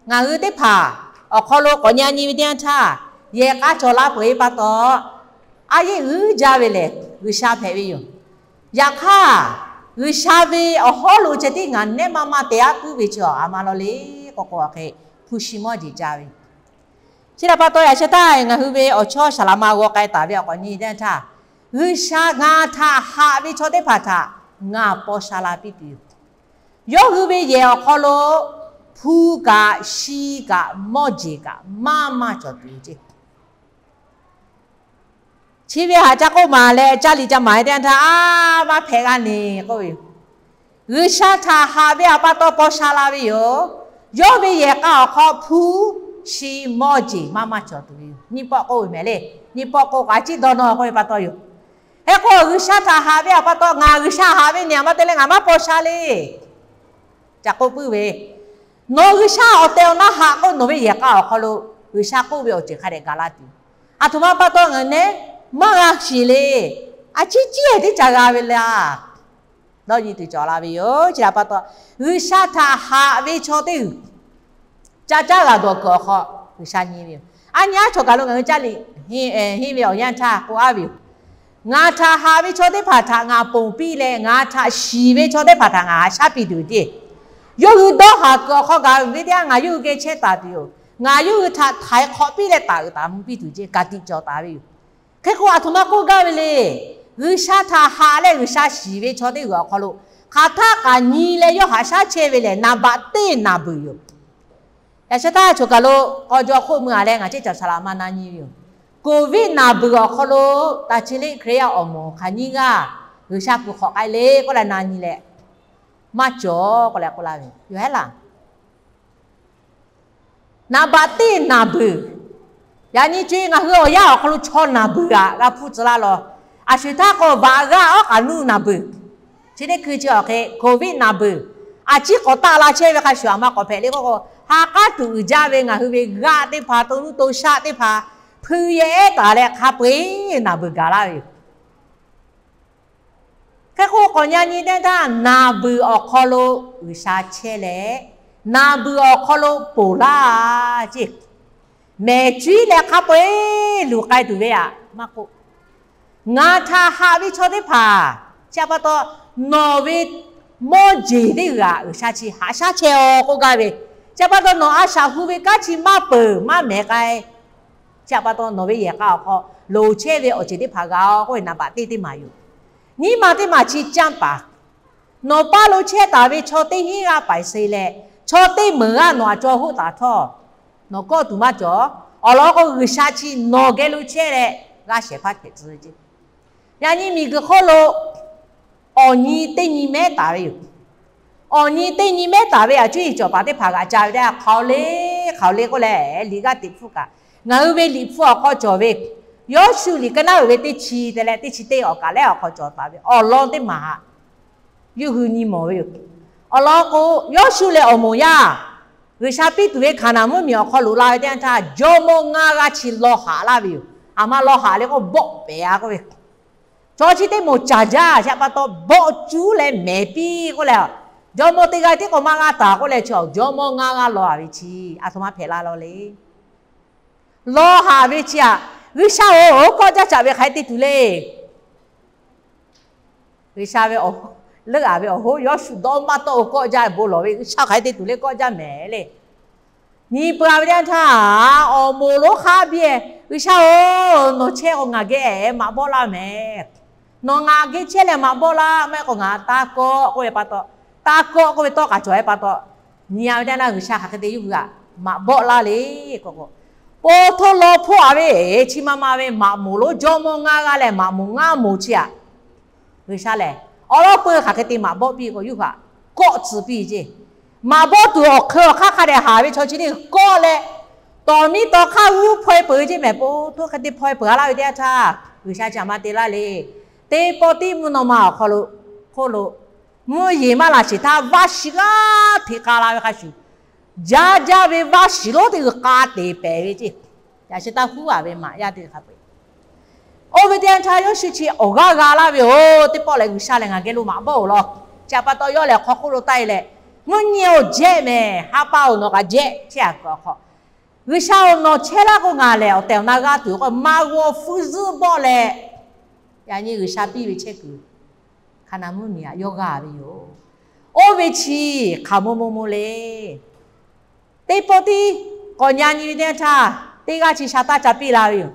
ngaˬ hui teˇ hpaˍ awˬ hk'aw lo k'awꞈ nyi nyi ve teˇ yanˇ htaˇ, yehˬ k'a cawˬ la peuˬ-e pa taw, a yeˆ g'uiˇ jaˇ ve lehˬ G'uiˬsha hpehꞈ ve yoˬ. Yaꞈ hk'aˇ, G'uiˬsha ve awˬ hawˉ lo ceh tiˉ ngaˬ nehˉ maˇ maˇ te aˉ puiˉ ve chi a ma law le k'o k'o, hk'e hpu shi mawˇ jeˬ jaˇ ve. Chi htaꞈ pa taw, yaꞈ sheh htaˇ ngaˬ hui ve awˬ chawˇ saˍ laˍ ma g'aw k'ai taˍ ve awˬ k'awꞈ nyi teˇ yanˇ htaˇ, G'uiˬsha ngaˬ htaꞈ haꞈ ve chaw teˇ hpaˍ htaꞈ ngaˬ paw sha la piˇ tuˬ yoˬ. Yawˇ hui ve yehˬ awˬ hk'aw lo hpu kaꞈ shi kaꞈ mawˇ jeˬ kaꞈ maˇ maˇ cawˬ tuˬ yoˬ ceˇ. Chi ve haꞈ ca k'oˆ maˍ leh, caˇ liꞈ ca maˍ ve teˇ yanˇ htaˇ, a maˇ hpehꞈ g'a neˬ k'oˆ ve yoˬ. G'uiˬsha htaꞈ haꞈ ve awˬ pa taw paw sha la ve yoˬ. Yawˇ ve yehˬ k'a awˬ hk'aw hpu shi mawˇ jeˬ maˇ maˇ cawˬ tuˬ ve yoˬ. Nyiˇ pawˆ k'oˆ ve mehˍ le. Nyiˇ pawˆ k'o k'o a ciˉ dawˇ nawˇ k'oˆ ve pa taw yoˬ. Hk'e k'o, G'uiˬsha htaꞈ haꞈ ve awˬ pa taw, ngaˬ G'uiˬsha haꞈ ve neˬ a ma te leh ngaˬ maˇ paw sha le. Ca k'oˆ puiˉ ve, nawˬ G'uiˬsha awˬ tehˬ awˬ na haꞈ k'o, nawˬ ve yehˬ k'a awˬ hk'aw lo G'uiˬsha k'oˆ ve awˬ ceuˬ hk'a dehꞈ gaˬ la tuˬ, a htoꞈ ma pa taw ngaˬ nehˉ maˇ g'a shiˍ le. A ciˉ ciˉ ehˍ teˇ ca g'a ve laˇ. Dawˇ nyi tuˬ cawˬ la ve yoˬ. Chi htaꞈ pa taw, G'uiˬsha htaꞈ haꞈ ve chaw teˇ g'uiˬ ca caˉ g'a dawˬ kuiˬ awˬ hk'aw G'uiˬsha nyi ve yoˬ. A nyi aˉ chaw kaˬ lo ngaˬ hui caˇ liꞈ henˇ ve awˬ yanˇ htaˇ k'oˆ aˉ ve yoˬ. Ngaˬ htaꞈ haꞈ ve chaw teˇ hpaˍ htaꞈ ngaˬ ponˬ piˇ leh, ngaˬ htaꞈ shiˍ ve chaw teˇ hpaˍ htaꞈ ngaˬ haꞈ shaˉ piˇ tuˬ ceˇ. Yawˇ hui dawˇ haˍ kuiˬ awˬ hk'aw gaˬ ve teˇ yanˇ ngaˬ yawˇ hui geh chehˇ taˍ tuˬ yoˬ. Ngaˬ yawˇ hui htaꞈ htaiˍ hk'awꞈ piˇ leh taˍ uiˍ taˍ mvuh piˇ tuˬ ceˇ, ka tiꞈ cawˬ taˍ ve yoˬ. Hk'e k'o, a htoꞈ ma k'oˆ gaˇ ve le. G'uiˬsha htaꞈ haꞈ leh G'uiˬsha shiˍ ve chaw teˇ g'uiˬ awˬ hk'aw lo hk'aˬ htaˆ kaꞈ nyi leh yawˇ haꞈ shaˉ chehˇ ve lehˬ, naˍ baꞈ teˇ naˍ beuˬ yoˬ. Yaꞈ sheh htaˇ choˬ kaˬ lo k'aw jaw hk'oˆ mui-a leh ngaˬ ceˇ caˬ saˍ laˍ ma na nyi ve yoˬ. Covid naˍ beuˬ awˬ hk'aw lo taˍ chi leˆ Hkriꞈ yaˇ awˬ moˍ hk'aˬ nyiˇ g'aˇ G'uiˬsha kuˬ hk'awꞈ k'ai le k'oˆ leh na nyi leh, maˇ cawˬ k'oˆ leh k'oˆ laˇ ve yoˬ. Hehˉ laˇ, naˍ baꞈ teˇ naˍ beuˬ. Yaꞈ nyi co-e ngaˬ hui awˬ yanˇ awˬ hk'aw lo chaw naˍ beuˬ aꞈ g'a hpuˇ tcuh laˇ law. A shu htaˇ k'o, vaꞈ g'aˇ awˉ k'aꞈ nuˇ naˍ beuˬ. Chi teˇ hkui chi awˬ hk'e Covid naˍ beuˬ a ciˉ k'awꞈ taˆ la chehˇ ve hk'a shuˍ, a ma k'awꞈ hpehꞈ le k'oˆ k'o, ha k'aˉ tuˬ uiˍ jaˇ ve ngaˬ hui ve g'aˆ teˇ hpaˍ, to nuˇ to shaˆ teˇ hpaˍ, hpui yehˇ ehˉ taˍ leh hk'a peu-eˬ naˍ beuˬ gaˬ laˇ ve yoˬ. Hk'e k'o, k'awꞈ nyi nyi teˇ htaˇ, naˍ beuˬ awˬ hk'aw lo G'uiˬsha chehˇ leh, naˍ beuˬ awˬ hk'aw lo ponˬ laˇ ceˇ. Mehˬ cuiˉ leh hk'a peu-eˬ luˬ k'ai tuˬ ve aꞈ maˇ k'oˆ, ngaˬ htaꞈ haꞈ ve chaw teˇ hpaˍ chi pa taw, nawˬ ve mawˇ jeˬ teˇ g'uiˬ aꞈ G'uiˬsha chi haꞈ shaˉ chehˇ-aw k'oˆ gaˇ ve, chi pa taw nawˬ a shaꞈ hu ve kanˉ chi maˇ peuˬ maˇ mehˍ k'ai. Chi pa taw nawˬ ve yehˬ k'a awˬ hk'aw loˍ chehˇ ve awˬ ceuˬ teˇ hpaˍ g'a-o k'oˆ ve naˍ baꞈ teˇ teˇ maˬ yoˬ. Nyiˇ maˬ teˇ maˬ chi canˇ paˍ, nawˬ paˇ lo chehˇ taˍ ve chaw teˇ hinˉ g'aˇ paiˍ se leh, chaw teˇ meunˍ g'aˇ nawˬ aꞈ caw hoˆ taˍ htawˇ, nawˬ kawˆ tuˬ maˇ cawˬ. Awˬ lawn k'o, G'uiˬsha chi nawˬ geh lo chehˇ leh g'a shehˍ hpaˇ hpehꞈ tcuh ve ceˇ. Yaꞈ nyi miˬguiˬ hk'oˆ lo awˬ nyi teˇ nyi mehˉ taˍ ve yoˬ. awˬ nyi teˇ nyi mehˉ taˍ ve a cuˇ yiˍ cawˬ paˍ teˇ hpaˍ g'aꞈ ca ve teˇ yanˇ htaˇ, hk'aoˍ le, hk'aoˍ le k'oˆ leh, liꞈ g'aˇ teꞈ hpfuhˆ kaꞈ, ngaˬ hui ve liꞈ hpu awˬ hk'aw cawˬ ve Yawˇshuˆ liꞈ ka naˉ uiˍ ve teˇ chi te leh teˇ chi teˇ awˬ kaꞈ lehˉ awˬ hk'aw cawˬ taˍ ve awˬ lawn teˇ maˬ htaꞈ yawˇ hui nyi mawˬ ve yoˬ. Awˬ lawn k'o, Yawˇshuˆ leh awˬ moˍ yaˇ G'uiˬsha piˇ tuˬ ve Hkaˍnanˍ mvuhˇmiˬ awˬ hk'aw loꞈ la ve teˇ yanˇ htaˇ, jawˇmawˇ ngaˇ g'aˇ chi law haꞈ laˇ ve yoˬ. Aˬ ma law haꞈ le k'o, bawˆ pehˍ a k'oˆ ve, chaw chi teˇ moˍ caˍ jaˇ. Chi pa taw bawˆ cuˉ leh mehˍ piˇ k'oˆ leh, jawˇmawˇ teˇ g'aˇ tiˉ k'awꞈ maˇ g'aˇ taˍ k'oˆ leh, chi jawˇmawˇ ngaˇ g'aˇ law haꞈ ve chi, aˬ htoꞈ ma hpehꞈ la law le. Law haꞈ ve chi aꞈ, G'uiˬsha-oˬ, kawˆ jaˇ caꞈ ve hk'aˬ hk'e te tuˬ le. G'uiˬsha ve leuˆ aˍ ve awˬ hoˉ Yawˇshuˆ dawˇ maˇ tawˆ-o, kawˆ jaˇ bon lawˬ ve, G'uiˬsha hk'aˬ hk'e te tuˬ le, kawˆ jaˇ mehˍ le. Nyi peuˬ a ve teˇ yanˇ htaˇ, awˬ moˍ lonˉ hk'a biˇ, G'uiˬsha-oˬ, nawˬ chehˇ k'o ngaˬ geh maꞈ bawˆ laˇ mehˍ. Nawˬ ngaˬ geh chehˇ leh maꞈ bawˆ laˇ, maˇ heˆ k'o ngaˬ taˇ kawˆ k'oˆ ve pa taw, taˇ kawˆ k'oˆ ve tawˇ k'aꞈ cawˬ ve pa taw, nyi a ve teˇ yanˇ G'uiˬsha hk'aˬ hk'e te yawˇ hui htaꞈ maꞈ bawˆ laˇ le k'o k'o, po htoˇ law hpoˆ a ve chi ma ma ve maꞈ moˍ lonˉ jawˇmawˇ ngaˇ g'aˇ leh maꞈ moˍ ngaˇ moˍ chi aꞈ, G'uiˬsha lehˬ awˉ lawˉ peu hk'aˬ hk'e te maꞈ bawˆ piˇ k'o, yawˇ hui htaꞈ kawˆ tcuh piˇ ceˇ. Maꞈ bawˆ tuˬ awˬ hk'eun awˬ hk'aˇ hk'a dehꞈ haˍ ve chaw chi teˇ g'uiˬ kawˆ leh, tawˍ miˇ tawˍ hk'aˇ g'uˇ hpaw-e peuˬ ve ceˇ mehˍ. Po htoˇ hk'e te hpaw-e peuˬ a laˇ ve teˇ yanˇ htaˇ, G'uiˬsha chi aꞈ ma te laˇ le. Teˇ pawˆ tiˉ mvuhˇ naw ma awˬ hk'aw lo, hk'oˆ lo mvuhˇ yeˬ maˇ laˬ sheˍ htaˇ, vaˇ shiˍ g'aˇ hteꞈ k'a la ve hk'a shuˍ, jaˇ jaˇ ve vaˇ shiˍ lonˉ teˇ g'uiˬ k'a teˍ pehˍ ve ceˇ. Yaꞈ shi taˇ huˉ a ve maꞈ yaˇ teˇ g'uiˬ hk'a peu-eˬ. Oˇ ve teˇ yanˇ htaˇ Yawˇshuˆ chi awˬ g'aˇ g'a laˇ ve yoˬ. Teˇ pawˆ lehˬ G'uiˬsha lehˬ ngaˬ geh lo maꞈ bawˆ-oˬ law. Chi pa taw yawˇ lehˬ hk'aw hk'oˆ lo taˇ e leh, mvuhˇ nyi-oˬ, jehˆ mehˍ, ha pa-oˬ, nawˬ kaꞈ jehˆ chehˇ a kuiˬ awˬ hk'aw, G'uiˬsha-oˬ, nawˬ chehˇ laˇ k'o ngaˬ lehˬ awˬ tehˬ awˬ na g'aˇ tuˬ k'o maˇ g'aw hpfuhˇ zuhˆ bawˆ leh, yaꞈ nyi G'uiˬsha piˇ ve chehˇ kuiˬ Hkaˍnanˍ mvuhˇmiˬ aꞈ yawˇ g'a ve yoˬ. Oˇ ve chi hk'aˬ mo mo mo le. Teˇ pawˆ tiˉ k'awꞈ nyi nyi ve teˇ yanˇ htaˇ, teˇ g'aˇ chi sha taˇ ca piˇ la ve yoˬ.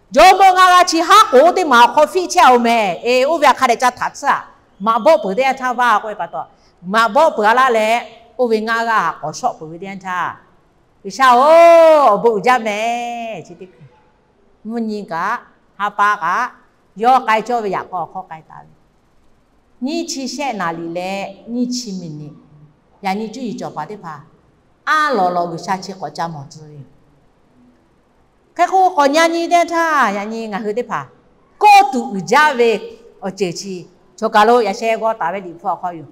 Jawˇmawˇ ngaˇ g'aˇ chi haˉ k'oˍ teˇ maˬ awˬ hk'aw fiˆ chehˇ-oˬ mehˍ. E, oˇ ve htaꞈ hk'a dehꞈ ca htaꞈ tcuhˉ-a. Maꞈ bawˆ peuˬ teˇ yanˇ htaˇ vaˇ k'oˆ ve pa taw, maꞈ bawˆ peuˬ a laˇ leh, oˇ ve ngaˇ g'aˇ k'awꞈ shawˆ peuˬ ve teˇ yanˇ htaˇ, G'uiˬsha-oˬ, awˬ bon uiˍ jaˇ mehˍ. Mvuhˇ nyi kaꞈ, ha pa kaꞈ, yawˇ k'ai cawˇ ve yaꞈ k'aw awˬ hk'aw k'ai taˍ ve, nyiˇ chi shehˆ naˍ riˍ leh nyiˇ chi miˬniꞈ, yaꞈ nyi cuˇ yiˍ cawˬ paˍ teˇ hpaˍ anˇ lawˬ lawˬ G'uiˬsha chi k'awꞈ ca mawˬ tcuh ve yoˬ. Hk'e k'o, k'awꞈ nyi nyi teˇ yanˇ htaˇ, yaꞈ nyi ngaˬ hui teˇ hpaˍ kawˆ tuˬ uiˍ jaˇ ve awˬ ceuˬ chi, choˬ kaˬ lo yaꞈ sheh g'aw taˍ ve Liꞈ hpu awˬ hk'aw yoˬ.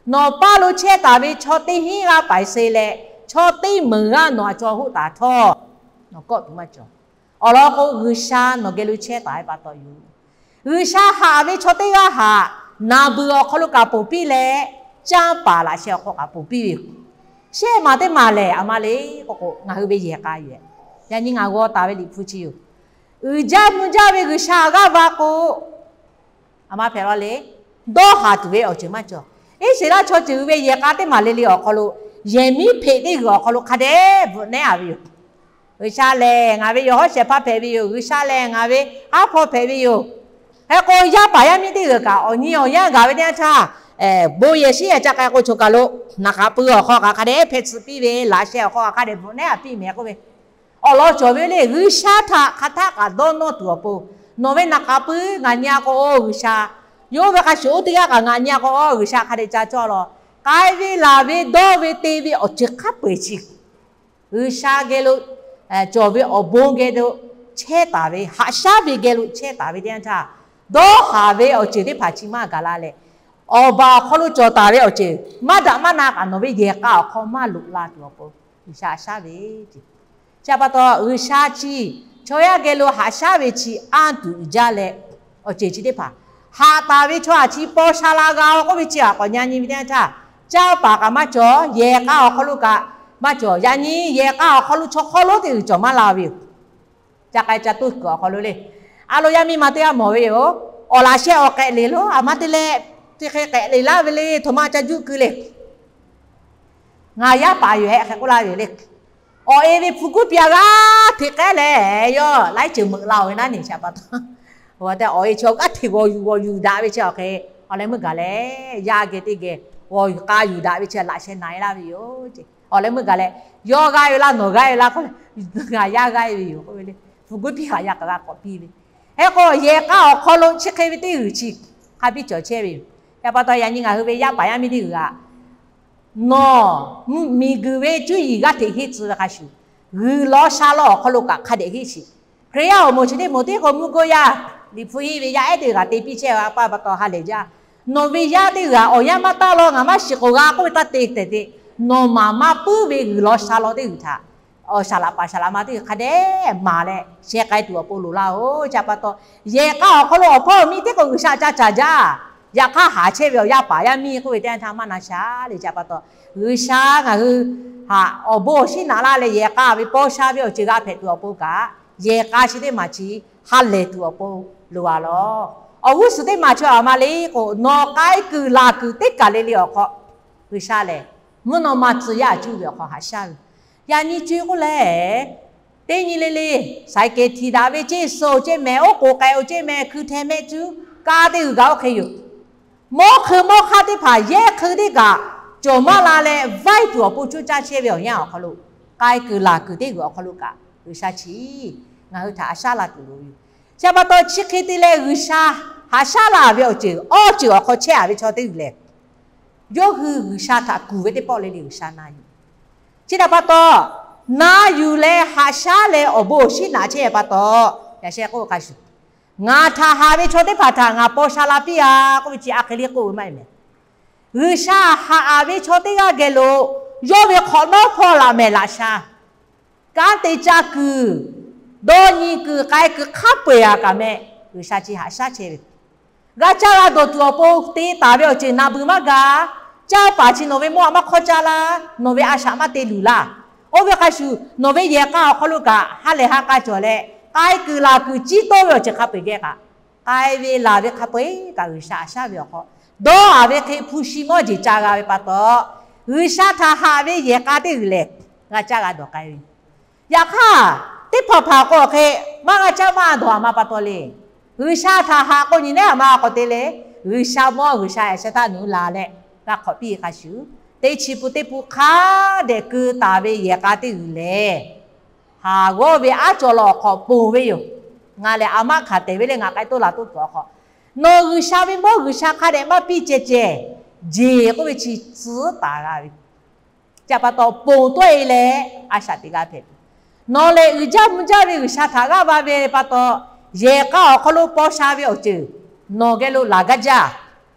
Nawˬ paˇ lo chehˇ taˍ ve chaw teˇ hinˉ g'aˇ paiˍ se leh, chaw teˇ meunˍ g'aˇ nawˬ htaꞈ caw hoˆ taˍ htawˇ, nawˬ kawˆ tuˬ maˇ cawˬ. Awˬ lawn k'o, G'uiˬsha nawˬ geh lo chehˇ taˍ ve pa taw yoˬ. G'uiˬsha haꞈ ve chaw teˇ g'aˇ htaꞈ naˍ beuˬ awˬ hk'aw lo kaꞈ ponˬ piˇ leh, canˇ paˍ laꞈ sheh awˬ hk'aw kaꞈ ponˬ piˇ ve yoˬ. Shehˆ maˬ teˇ maˬ lehˬ, aˬ ma le k'o k'o, ngaˬ hui ve yehˬ k'a yoˬ. Yaꞈ nyi ngaˬ g'aw taˍ ve Liꞈ hpu chi yoˬ. Uiˍ jaˇ mvuh jaˇ ve G'uiˬsha g'aˇ va k'o, aˬ ma hpehꞈ la le, dawˇ haˍ tuˬ ve awˬ ceuˬ maˇ cawˬ. Iˉsaˍreˍlaˆ chaw ceuˬ ve yehˬ k'a teˇ maˬ le le awˬ hk'aw lo, yehˬ miˉ hpeꞈ teˇ g'uiˬ awˬ hk'aw lo hk'a dehꞈ bvuhꞈ nehˉ a ve yoˬ. G'uiˬsha lehˬ ngaˬ ve yawˬ hawˉ shehˍ hpaˇ hpehꞈ ve yoˬ. G'uiˬsha lehˬ ngaˬ ve haˉ hpawˇ hpehꞈ ve yoˬ. Hk'e k'o, yaˇ paˍ yaˇ miˇ teˇ g'uiˬ kaꞈ awˬ nyi awˬ yanˇ gaˬ ve teˇ yanˇ htaˇ, bon yehˬ shiˉ yehˬ ca k'ai k'o, choˬ kaˬ lo naˍ k'aˍ pui awˬ hk'aw kaꞈ hk'a dehꞈ hpehꞈ tcuh piˇ ve, laꞈ sheh awˬ hk'aw kaꞈ hk'a dehꞈ bvuhꞈ nehˉ a piˇ mehˍ k'oˆ ve, awˬ lawn cawˬ ve le. G'uiˬsha htaꞈ hk'aˬ htaˆ kaꞈ dawˇ nawˇ tuˬ awˬ pon, nawˬ ve naˍ k'aˍ pui ngaˬ nyi a k'o, G'uiˬsha, yawˇ ve hk'a shuˍ oˇ teˇ g'aˇ kaꞈ ngaˬ nyi a k'o, G'uiˬsha hk'a dehꞈ ca cawˇ law. K'ai ve laˬ ve dawˇ ve te ve awˬ ceuˬ hk'a peu-eˬ chi G'uiˬsha geh lo cawˬ ve awˬ bon geh lo chehˇ taˍ ve, haꞈ shaˉ ve geh lo chehˇ taˍ ve teˇ yanˇ htaˇ, dawˇ haˍ ve awˬ ceuˬ teˇ hpaˍ chi maˇ gaˬ la leh, awˬ baˬ awˬ hk'aw lo cawˬ taˍ ve awˬ ceuˬ maˇ daꞈ maˇ na kaꞈ nawˬ ve yehˬ k'a awˬ hk'aw maˇ loꞈ la tuˬ awˬ pon, G'uiˬsha haꞈ shaˉ ve ce. Chi pa taw G'uiˬsha chi chaw yaˇ geh lo haꞈ shaˉ ve chi anˇ tuˬ uiˍ jaˇ leh, awˬ ceuˬ chi teˇ hpaˍ haꞈ taˍ ve chaw htaꞈ chi paw sha la g'a-o k'oˆ ve chi htaꞈ k'awꞈ nyi nyi ve teˇ yanˇ htaˇ, canˇ paˍ kaꞈ maˇ cawˬ, yehˬ k'a awˬ hk'aw lo kaꞈ maˇ cawˬ. Yaꞈ nyi yehˬ k'a awˬ hk'aw lo chaw hk'aw lonˉ teˇ g'uiˬ cawˬ maˇ la ve yoˬ. Ca k'ai ca toˇ kuiˬ awˬ hk'aw lo le, a lo yaˇ miˇ ma teˇ g'aˇ mawˬ ve yoˬ. Awˬ laꞈ sheh awˬ k'ehꞈ leˬ lo, aˬ ma te leh, te hk'e k'ehꞈ leˬ laˇ ve le, htoꞈ ma ca juˆ keu le. Ngaˬ yaˇ paˍ yoˬ hehꞈ hk'e k'oˆ laˇ ve yoˬ le. Awˬ e ve hpu guˉ piˇ a g'aˇ hteꞈ k'ehˉ leh, yawˇ laiˉ ceuˬ meuꞈ la-oˬ ve naˉ neˬ shaꞈ pa taw, awˬ e chaw g'aˇ hteꞈ g'awˬ yuˬ g'awˬ yuˬ daꞈ ve chi awˬ hk'e, awˬ leh meuˇ gaˬ leh yaˇ geh teˇ geh g'awˬ yuˬ k'a yuˬ daꞈ ve chi laꞈ sheh na e laˇ ve yoˬ. Awˬ leh meuˇ gaˬ leh, yawˇ g'aˇ ve laˇ nawˬ g'aˇ ve laˇ k'oˆ leh, ngaˬ yaˇ g'aˇ ve yoˬ k'oˆ ve le. Hpu guˉ piˇ haꞈ yaˇ k'a g'a k'awꞈ piˇ ve. Hk'e k'o, yehˬ k'a awˬ hk'aw lo chi hk'e ve teˇ g'uiˬ chi hk'a biˇ cawˬ chehˇ ve yoˬ. Yaꞈ pa taw yaꞈ nyi ngaˬ hui ve yaˇ paˍ yaˇ miˇ teˇ g'uiˬ aꞈ Nawˬ miˬguiˬ ve cuˇ yiˍ g'aˇ hteꞈ henˇ tcuh ve hk'a shuˍ, g'uiˬ law sha law awˬ hk'aw lo kaꞈ hk'a dehꞈ henˇ sheˍ. Hkriꞈ yaˇ awˬ moˍ chi teˇ moˍ tiˉ k'o mvuhˇ goˇ yaˇ, Liꞈ hpu henˇ ve yaˇ ehˉ teˇ g'aˇ te piˇ chehˇ ve pa pa taw ha lehˬ jaˇ. Nawˬ ve yaˇ teˇ g'aˇ awˬ yanˇ maˇ taˇ law, ngaˬ maˇ shiˍ k'oˍ g'a k'oˆ ve taˇ te tehꞈ te, nawˬ maˍ maˇ puiˉ ve g'uiˬ law sha law teˇ g'uiˬ htaꞈ awˬ shaˍ laꞈ paˍ shaˍ laꞈ ma teˇ g'uiˬ hk'a dehꞈ maˍ leh sheh k'ai tuˬ awˬ pon loˍ laˇ oˬ. Chi pa taw, yehˬ k'a awˬ hk'aw lo awˬ hpawˇ awˬ miˇ tiˉ k'o G'uiˬsha ca caˍ jaˇ. Yaꞈ hk'aˇ, haˍ chehˇ ve awˬ yaˇ paˍ yaˇ miˇ k'oˆ ve teˇ yanˇ htaˇ maˇ na shaˍ le. Chi pa taw, G'uiˬsha ngaˬ hui htaꞈ awˬ bon awˬ shinˉ naꞈ laˇ leh yehˬ k'a ve paw sha ve awˬ ceuˬ g'a hpehꞈ tuˬ awˬ pon kaꞈ, yehˬ k'a chi teˇ maˬ chi ha lehˬ tuˬ awˬ pon loˍ a lawˬ. Awˬ g'uˇ suhˍ teˇ maˬ chi a ma le k'o, nawˬ k'ai kuiˬ laˬ kuiˬ teˇ kaˬ le le awˬ hk'aw, G'uiˬsha lehˬ mvuhˇ naw ma tcuh yaˇ cuˇ ve awˬ hk'aw haꞈ shaˉ ve. Yaꞈ nyi co-e k'oˆ leh, teˇ nyi le le, saiˍ kehˬ htiꞈ daꞈ ve ceˇ suh-oˬ ceˇ mehˍ, oˉ k'oˍ k'ai-oˬ ceˇ mehˍ, hkui hteh mehˆ cuˉ, kaˇ teˇ g'uiˬ gaˬ oˇ hk'e yoˬ. Mawˇ hk'eun mawˇ hk'aˇ teˇ hpaˍ yehˇ hk'eun teˇ kaꞈ cawˬ maˇ la leh vaiˇ tuˬ awˬ pon coˇ caˇ chehˇ ve awˬ yanˇ awˬ hk'aw lo, k'ai kuiˬ laˬ kuiˬ teˇ g'uiˬ awˬ hk'aw lo kaꞈ G'uiˬsha chi ngaˬ hui htaꞈ haꞈ shaˉ la tuˬ loˍ ve yoˬ. Chi pa taw chi hk'e te leh G'uiˬsha haꞈ shaˉ la ve awˬ ceuˬ awˇ ceuˬ awˬ hk'aw chehˇ a ve chaw teˇ g'uiˬ lehˬ, yawˇ hui G'uiˬsha htaꞈ kuˬ ve teˇ pawˆ le le G'uiˬsha na yuˬ. Chi htaꞈ pa taw, na yuˬ leh haꞈ shaˉ leh awˬ bon awˬ shinˉ naꞈ chehˇ pa taw, yaꞈ sheh k'oˆ hk'a shuˍ, ngaˬ htaꞈ haꞈ ve chaw teˇ hpaˍ htaꞈ ngaˬ paw sha la piˇ a k'oˆ ve chi a hk'e le k'oˆ ve maˇ heˆ mehˍ. G'uiˬsha haꞈ a ve chaw teˇ g'aˇ geh lo yawˇ ve hk'awꞈ nawˉ hpawˇ laꞈ mehˍ laꞈ sha, kanˉ te ca kuiˬ, dawˇ nyi kuiˬ, k'ai kuiˬ hk'a peu-eˬ a kaꞈ meh, G'uiˬsha chi haꞈ shaˉ chehˇ ve. G'a caˇ g'a dawˬ tuˬ awˬ pon te taˍ ve awˬ ceuˬ na bui maˇ ga. Caˇ paˍ chi nawˬ ve mawˇ a maˇ hk'awˇ caˇ laˇ, nawˬ ve a shaꞈ maˇ te luˬ laˇ. Oˇ ve hk'a shuˍ, nawˬ ve yehˬ k'a awˬ hk'aw lo kaꞈ ha lehˬ ha k'a cawˬ leh, k'ai kuiˬ laˬ kuiˬ ciˉ tawˇ ve awˬ ceuˬ hk'a peu-eˬ geh kaꞈ, k'ai ve laˬ ve hk'a peu-eˬ kaꞈ G'uiˬsha haꞈ shaˉ ve awˬ hk'aw, dawˇ a ve hk'e hpu shi mawˇ jeˬ ca g'a ve pa taw, G'uiˬsha htaꞈ haꞈ ve yehˬ k'a teˇ g'uiˬ lehˬ, g'a caˇ g'a dawˬ k'ai ve. Yaꞈ hk'aˇ, teˇ hpaˍ hpaˍ k'o hk'e maˇ g'a caˇ maˇ dawˬ a ma pa taw le. G'uiˬsha htaꞈ haꞈ k'o nyi nehˉ a ma k'awꞈ te le. G'uiˬsha mawˇ G'uiˬsha yaꞈ sheh htaˇ nawˬ hui laˬ leh g'a hk'awꞈ piˇ hk'a shuˍ, teˇ chi pun teˇ pun hk'a dehꞈ keu taˍ ve yehˬ k'a teˇ g'uiˬ lehˬ, haˍ g'awˇ ve aˉ cawˬ law awˬ hk'aw ponˬ ve yoˬ. Ngaˬ lehˬ a maˇ hkanˍ tehˬ ve leh ngaˬ k'ai toˇ laˬ toˇ tuˬ awˬ hk'aw, nawˬ G'uiˬsha ve mawˇ G'uiˬsha hk'a dehꞈ maˇ piˇ ceh ceh, jeˬ k'oˆ ve chi tcuhˉ taˍ g'a ve. Chi pa taw ponˬ tawˆ e leh a shaꞈ teꞈ g'a hpehꞈ tuˬ. Nawˬ lehˬ uiˍ jaˇ mvuh jaˇ ve G'uiˬsha htaꞈ g'aˇ va ve pa taw, yehˬ k'a awˬ hk'aw lo paw sha ve awˬ ceuˬ nawˬ geh lo laˬ gaˇ jaˇ.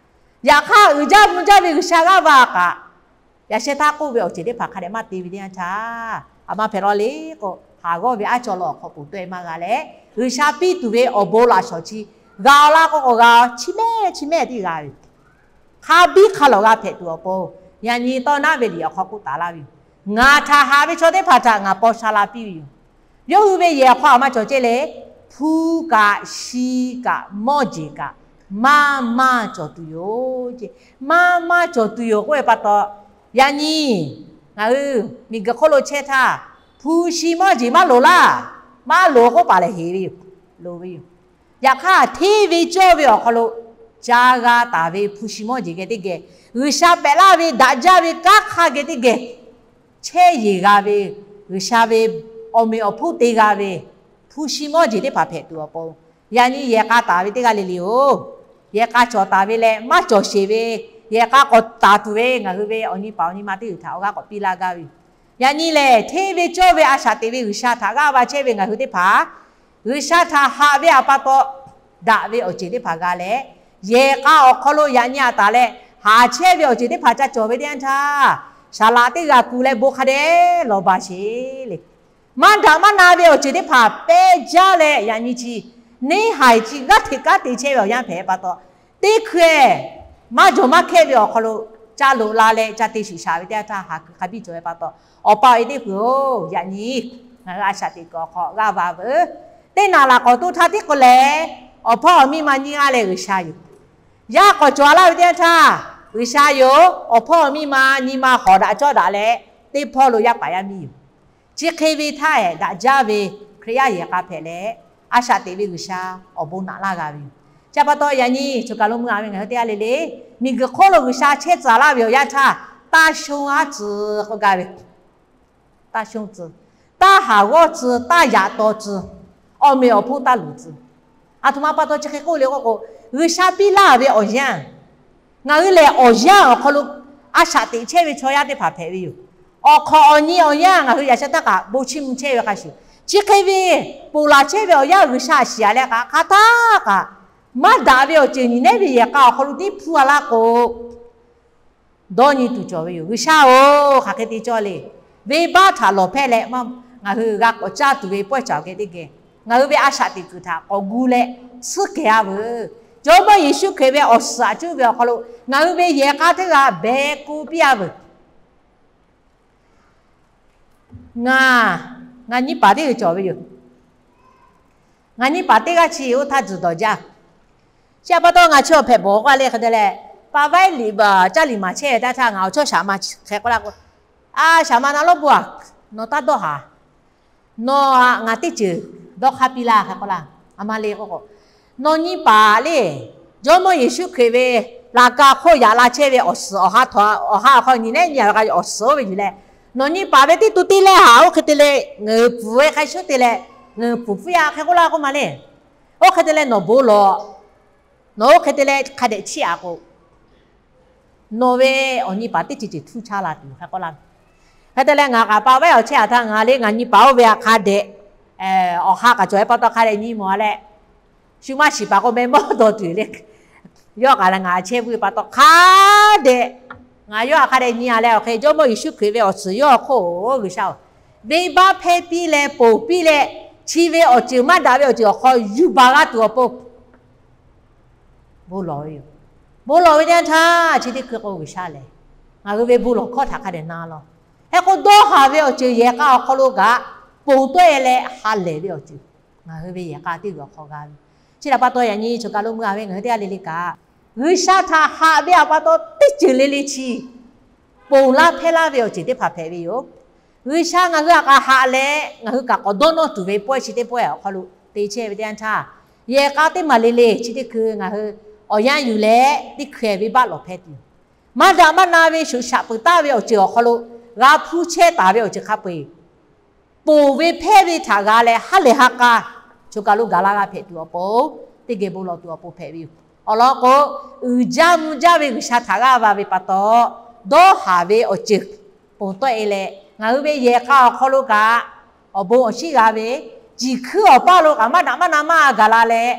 Yaꞈ hk'aˇ, uiˍ jaˇ mvuh jaˇ ve G'uiˬsha g'aˇ va kaꞈ, yaꞈ sheh htaˇ k'oˆ ve awˬ ceuˬ teˇ hpaˍ hk'a dehꞈ maˇ te ve teˇ yanˇ htaˇ, a ma hpehꞈ law le k'o, haˍ g'awˇ ve aˉ cawˬ law awˬ hk'aw ponˬ tawˆ e maˇ g'a leh, G'uiˬsha piˇ tuˬ ve awˬ bon laꞈ shawˍ chi g'a laˇ k'o k'o g'a, chi mehˆ chi mehˆ tiˉ g'a ve. Hk'a biˇ hk'a lawꞈ g'a hpehꞈ tuˬ awˬ pon, yaꞈ nyi tawˇ naˉ ve liꞈ awˬ hk'aw k'oˆ taˍ laˇ ve yoˬ. Ngaˬ htaꞈ haꞈ ve chaw teˇ hpaˍ htaꞈ ngaˬ paw sha la piˇ ve yoˬ. Yawˇ hui ve yehˬ awˬ hk'aw a ma cawˬ ceh leh, hpu kaꞈ shi kaꞈ mawˇ jeˬ kaꞈ maˇ maˇ cawˬ tuˬ yoˬ ce. Maˇ maˇ cawˬ tuˬ yoˬ k'oˆ ve pa taw, yaꞈ nyi ngaˬ hui miˬguiˬ hk'oˆ lo chehˇ htaˇ, hpu shi mawˇ jeˬ maˇ loˍ laˇ. Maˇ loˍ k'oˆ paˍ lehˬ heˍ ve yoˬ. Loˍ ve yoˬ. Yaꞈ hk'aˇ, hteˇ ve cawˇ ve awˬ hk'aw lo ca g'a taˍ ve hpu shi mawˇ jeˬ geh teˇ geh, G'uiˬsha pehꞈ laˇ ve daꞈ jaˇ ve kanˉ hk'aˇ geh teˇ geh chehˇ yeˬ g'a ve, G'uiˬsha ve awˬ meꞈ awˬ hponˇ te g'a ve hpu shi mawˇ jeˬ teˇ hpaˍ hpehꞈ tuˬ awˬ pon, yaꞈ nyi yehˬ k'a taˍ ve teˇ g'aˇ le le oˬ, yehˬ k'a cawˬ taˍ ve leh maˇ cawˬ sheˍ ve, yehˬ k'a k'awꞈ taˍ tuˬ ve ngaˬ hui ve awˬ nyi paˍ awˬ nyi ma teˇ g'uiˬ htaꞈ awˬ g'aˇ k'awꞈ piˇ laˇ gaˇ ve yoˬ. Yaꞈ nyi lehˬ, hteˇ ve cawˇ ve a shaꞈ teꞈ ve G'uiˬsha htaꞈ g'aˇ va chehˇ ve ngaˬ hui teˇ hpaˍ, G'uiˬsha htaꞈ haꞈ ve a pa taw, daꞈ ve awˬ ceuˬ teˇ hpaˍ g'a leh, yehˬ k'a awˬ hk'aw lo yaꞈ nyi a taˍ leh haꞈ chehˇ ve awˬ ceuˬ teˇ hpaˍ ca cawˬ ve teˇ yanˇ htaˇ, saˍ laꞈ teˇ g'aˇ kuˬ leh bon hk'a dehꞈ lawˬ baˬ sheˍ le. Maˇ daꞈ maˇ na ve awˬ ceuˬ teˇ hpaˍ pehˇ jaˇ leh yaꞈ nyi chi, neˇ haiˬ chi g'aˇ hteꞈ kanˉ te chehˇ ve awˬ yanˇ hpehꞈ pa taw, teˇ hkui-eˬ maˇ jawˬ maˇ hkehˇ ve awˬ hk'aw lo ca loꞈ la leh ca te shuˍ shaˍ ve teˇ yanˇ htaˇ haˍ kuiˬ hk'a biˇ cawˬ ve pa taw, awˬ pa awˬ e teˇ hpaˍ-oˬ, yaꞈ nyi ngaˬ hui a shaꞈ teꞈ kuiˬ awˬ hk'aw g'aˇ va veuˬ. Teˇ naꞈ laꞈ k'awꞈ toˇ htaˇ tiˉ k'o lehˬ, awˬ hpawˇ awˬ miˇ ma nyiˇ g'aˇ leh G'uiˬsha yoˬ. Yaˇ k'awꞈ cawˬ a laˇ ve teˇ yanˇ htaˇ, G'uiˬsha yoˬ. Awˬ hpawˇ awˬ miˇ ma nyi ma hawˍ daꞈ cawˇ daꞈ leh, teˇ hpawˇ lo yaˇ paˍ yaˇ miˇ yoˬ. Chi hk'e ve htaˇ ehˍ, daꞈ jaˇ ve Hkriꞈ yaˇ yehˬ k'a hpehꞈ leh, a shaꞈ teꞈ ve G'uiˬsha awˬ bon naꞈ laˇ g'a ve yoˬ. Chi pa taw yaꞈ nyi choˬ kaˬ lo mui a ve ngaˬ hui teˇ g'aˇ le le, miˬguiˬ hk'oˆ lo G'uiˬsha chehˇ tcuh laˇ ve awˬ yanˇ htaˇ, taˇ shonˇ aˉ tcuh k'oˆ gaˇ ve, taˇ shonˇ tcuh, taˇ haˍ g'awˇ tcuh, taˇ yaꞈ taw tcuh, awˬ meꞈ awˬ hponˇ taˇ luˬ tcuh. A htoꞈ ma pa taw chi hk'e k'oˆ le k'oˆ k'o, G'uiˬsha piˇ laˇ ve awˬ yanˇ, ngaˬ hui lehˬ awˬ yanˇ awˬ hk'aw lo a shaꞈ teꞈ chehˇ ve chaw yaˇ teˇ hpaˍ hpehꞈ ve yoˬ. Awˬ hk'awꞈ awˬ nyi awˬ yanˇ ngaˬ hui yaꞈ sha htaˇ kaꞈ bon chiˇ mvuh chehˇ ve hk'a shuˍ, chi hk'e ve ponˬ laˬ chehˇ ve awˬ yanˇ G'uiˬsha a shiˍ a leh k'aꞈ hk'a htaˇ kaꞈ maˇ daꞈ ve awˬ ceuˬ nyi nehˉ ve yehˬ k'a awˬ hk'aw lo tiˉ hpuˇ a laˇ k'o, dawˇ nyi tuˬ cawˬ ve yoˬ. G'uiˬsha-oˬ, hk'aˬ hk'e te cawˇ le. Venˇbaˆ htaꞈ lawˬ hpehˇ leh, ngaˬ hui g'a k'awꞈ caˇ tuˬ ve pawehˇ caˍ awˬ geh teˇ geh, ngaˬ hui ve a shaꞈ teꞈ kuiˬ htaꞈ k'awꞈ gu leh tsuhˇ kehˬ a veuˬ. Jawˇmawˇ Yeˍsuˆ Hkriꞈ ve awˬ suhˍ aꞈ cuˇ ve awˬ hk'aw lo ngaˬ hui ve yehˬ k'a teˇ g'aˇ behˬ k'o piˇ a veuˬ. Ngaˬ, ngaˬ nyi paˍ teˇ g'uiˬ cawˬ ve yoˬ. Ngaˬ nyi paˍ teˇ g'aˇ chi oˇ htaˇ tzuhˬ dawˬ jaˇ. Chi a pa taw ngaˬ chi awˬ hpehꞈ bawˬ k'oˆ a le hk'e te leh, pa vaiˉ liꞈ baˬ caˇ liꞈ maˍ chehˇ ve teˇ htaˇ ngaˬ awˬ chawˇ shaˍ ma hk'e k'oˆ laˇ k'o, a shaˍ ma na lawˉ bon a, nawˬ taˇ dawˇ haˍ. Nawˬ aꞈ ngaˬ teˇ ceuˬ dawˇ hk'aˇ piˇ laˇ hk'e k'oˆ laˇ. A ma le k'o k'o, nawˬ nyi paˍ le, Jawˇmawˇ Yeˍsuˆ Hkriꞈ ve laꞈ ka hk'oˆ yaꞈ la chehˇ ve awˬ suhˍ awˬ ha htaꞈ awˬ ha awˬ hk'aw nyi nehˉ nyi a ve k'a awˬ suhˍ oˇ ve yuˬ leh, nawˬ nyi paˍ ve teˇ tu teˇ lehˇ haꞈ oˇ hk'e te leh ngeuˍ pfuhˍ ve hk'a shuˉ te leh, ngeuˍ pfuhˍ puiˉ yaˇ hk'e k'oˆ laˇ k'oˆ ma le. Oˇ hk'e te leh nawˬ bon lawˬ. Nawˬ oˇ hk'e te leh hk'a dehꞈ chiˇ aꞈ k'o, nawˬ ve awˬ nyi paˍ teˇ ceuˬ ceuˬ htuˇ chaˇ la tuˬ hk'e k'oˆ laˇ. Hk'e te leh ngaˬ k'aꞈ pa vaiˉ awˬ chehˇ a htaˇ ngaˬ le ngaˬ nyi paˍ oˇ ve aꞈ hk'a dehꞈ, awˬ ha k'aꞈ cawˬ e pa taw hk'a dehꞈ nyi mawˬ a leh, shu maˇ shiˍ paˍ k'o meh mawˇ dawˬ tuˬ le. Yawˇ k'aꞈ ngaˬ chehˇ puiˉ ve pa taw hk'a dehꞈ, ngaˬ yawˇ aꞈ hk'a dehꞈ nyi a leh awˬ hk'e Jawˇmawˇ Yeˍsuˆ Hkriꞈ ve awˬ suhˍ yawˇ awˬ hk'oˆ G'uiˬsha-oˬ, venˇbaˆ hpehˇ piˇ leh ponˬ piˇ leh, chi ve awˬ ceuˬ maˇ daꞈ ve awˬ ceuˬ awˬ hk'aw yuˬ baˬ g'a tuˬ awˬ pon bon lawˬ ve yoˬ. Bon lawˬ ve teˇ yanˇ htaˇ chi teˇ hkui k'o G'uiˬsha lehˬ, ngaˬ hui ve bon lawˬ hkawˇ htaꞈ hk'a dehꞈ na law. Hk'e k'o dawˇ haˍ ve awˬ ceuˬ yehˬ k'a awˬ hk'aw lo kaꞈ ponˬ tawˆ e leh ha lehˬ ve awˬ ceuˬ ngaˬ hui ve yehˬ k'a teˇ g'uiˬ awˬ hk'aw g'a ve. Chi htaꞈ pa taw yaꞈ nyi choˬ kaˬ lo mui a ve ngaˬ hui teˇ g'aˇ le le kaꞈ, G'uiˬsha htaꞈ haꞈ ve awˬ pa taw teˇ ceuˬ le le chi ponˬ laˇ hpehˇ laˇ ve awˬ ceuˬ teˇ hpaˍ hpehꞈ ve yoˬ. G'uiˬsha ngaˬ hui aꞈ k'aꞈ haꞈ leh ngaˬ hui kaꞈ k'awꞈ dawˇ nawˇ tuˬ ve pawehˇ chi teˇ pawehˇ awˬ hk'aw lo te chehˇ ve teˇ yanˇ htaˇ, yehˬ k'a teˇ maˬ le le chi teˇ hkui ngaˬ hui awˬ yanˇ yuˬ leh teˇ hkui venˇbaˆ lawˬ hpehˇ tuˬ, maˇ daꞈ maˇ na ve shoꞈ shaꞈ peuˬ taˍ ve awˬ ceuˬ awˬ hk'aw lo g'a hpuˇ chehˇ taˍ ve awˬ ceuˬ hk'a peu-eˬ ponˬ ve hpehˇ ve htaꞈ g'a leh ha lehˬ ha k'a choˬ kaˬ lo gaˬ la g'a hpehꞈ tuˬ awˬ pon, teˇ geh bon lawˬ tuˬ awˬ pon hpehꞈ ve yoˬ. Awˬ lawn k'o, uiˍ jaˇ mvuh jaˇ ve G'uiˬsha htaꞈ g'aˇ va ve pa taw, dawˇ haˍ ve awˬ ceuˬ ponˬ tawˆ e leh ngaˬ hui ve yehˬ k'a awˬ hk'aw lo kaꞈ awˬ bon awˬ shiˉ g'a ve, ciˬ hkuiˉ awˬ paˇ lo kaꞈ maˇ daꞈ maˇ na maˇ gaˬ la leh,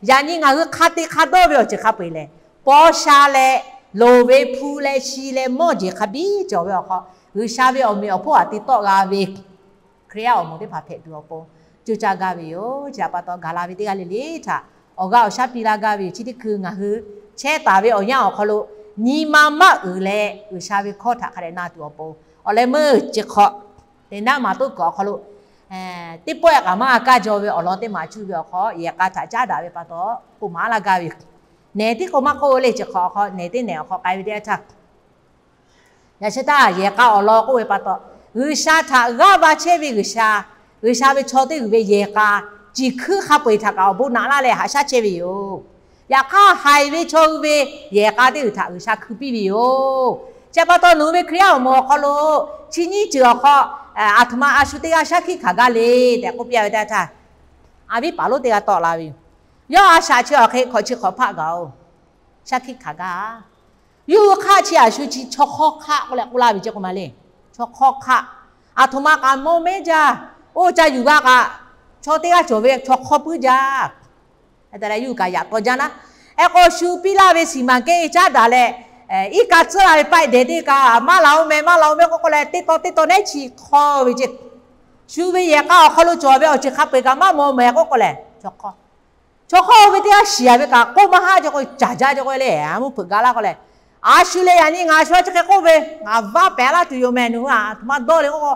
yaꞈ nyi ngaˬ hui hk'a te hk'a dawˇ ve awˬ ceuˬ hk'a peu-eˬ lehˬ, paw sha leh loˍ ve hpu leh shi leh mawˇ jeˬ hk'a biˇ cawˬ ve awˬ hk'aw, G'uiˬsha ve awˬ meꞈ awˬ hponˇ aꞈ te tawˆ g'a ve Hkriꞈ yaˇ awˬ moˍ teˇ hpaˍ hpehꞈ tuˬ awˬ pon coˇ caˇ gaˇ ve yoˬ. Chi htaꞈ pa taw gaˬ la ve teˇ g'aˇ le le htaꞈ awˬ g'aˇ awˬ shaˉ piˇ laˇ gaˇ ve yoˬ. Chi teˇ hkui ngaˬ hui chehˇ taˍ ve awˬ yanˇ awˬ hk'aw lo nyi ma maˇ uiˍ leh G'uiˬsha ve hkawˇ htaꞈ hk'a dehꞈ na tuˬ awˬ pon, awˬ leh meuˇ chi hk'awꞈ te naˉ maˍ toˉ kuiˬ awˬ hk'aw lo teˇ pawehˇ kaꞈ maˇ g'a kaˇ jaw ve awˬ lawn teˇ maˬ cuˇ ve awˬ hk'aw, yehˬ k'a htaꞈ caˉ daꞈ ve pa taw k'oˆ maˍ laˇ gaˇ ve yoˬ. Nehˬ tiˉ k'o maˇ k'oˆ le, chi hk'awꞈ awˬ hk'aw nehˬ teˇ nehˬ awˬ hk'aw k'ai ve teˇ yanˇ htaˇ, yaꞈ shu htaˇ yehˬ k'a awˬ lawn k'oˆ ve pa taw, G'uiˬsha htaꞈ g'aˇ va chehˇ ve G'uiˬsha, G'uiˬsha ve chaw teˇ g'uiˬ ve yehˬ k'a, ciˬ hkuiˉ hk'a peu-eˬ htaꞈ kaꞈ awˬ bon naꞈ laˇ leh haꞈ shaˉ chehˇ ve yoˬ. Yaꞈ hk'aˇ haiˬ ve chaw hui ve yehˬ k'a teˇ g'uiˬ htaꞈ G'uiˬsha hkui piˇ ve yoˬ. Chi pa taw nawˬ hui ve Hkriꞈ yaˇ awˬ moˍ awˬ hk'aw lo chi nyiˇ ceuˬ awˬ hk'aw, aˬ htoꞈ ma a shu teˇ g'aˇ shaˉ hkiˆ hkanˍ gaˇ le tehꞈ k'oˆ piˇ a ve teˇ yanˇ htaˇ, a viˉ paˍ lonˉ teˇ g'aˇ tawˆ la ve yoˬ. Yawˇ a shaꞈ chi awˬ hk'e hk'awꞈ chi hk'awꞈ hpaˆ gaˬ-oˬ. Shaˉ hkiˆ hkanˍ gaˇ. Yawˇ hui hk'aˆ chi a shu chi chaw hk'awˇ hk'aˆ k'oˆ leh k'oˆ laˇ ve ceˇ k'o ma le. Chaw hk'awˇ hk'aˆ. Aˬ htoꞈ ma k'aꞈ mawˇ mehˉ jaˇ. Oˇ ca yuˬ g'a kaꞈ, chaw teˇ g'aˇ cawˬ ve chaw hk'awˇ puiˉ jaˇ. Hk'e te leh yawˇ hui kaꞈ yaꞈ taw jaˇ naˉ. Hk'e k'o shu piˇ laˇ ve siˍ maˍ kehˉ caˉ daꞈ leh, iˉ kaˆ tcuhˉ la ve paiˆ dehˬ teˇ kaꞈ maˇ la-oˬ meh, maˇ la-oˬ meh k'oˆ k'o leh teˇ taw teˇ taw nehˉ chi hk'awˇ ve ceˇ. Shu ve yehˬ k'a awˬ hk'aw lo cawˬ ve awˬ ceuˬ hk'a peu-eˬ kaꞈ maˇ mawˬ meh k'oˆ k'o leh, chaw hk'awˇ, chaw hk'awˇ ve teˇ g'aˇ shiˍ a ve kaꞈ k'oˆ maˇ haˉ ceˇ k'o, caˬ jaˇ ceˇ k'o le, a mvuhˇ hpeuꞈ ga laˇ k'o leh, a shu leh yaꞈ nyi ngaˬ shu chi hk'e k'oˆ ve, ngaˬ vaˇ pehˍ laˇ tuˬ yoˬ meh, nawˬ hui aˬ htoꞈ ma dawˇ le k'oˆ k'o,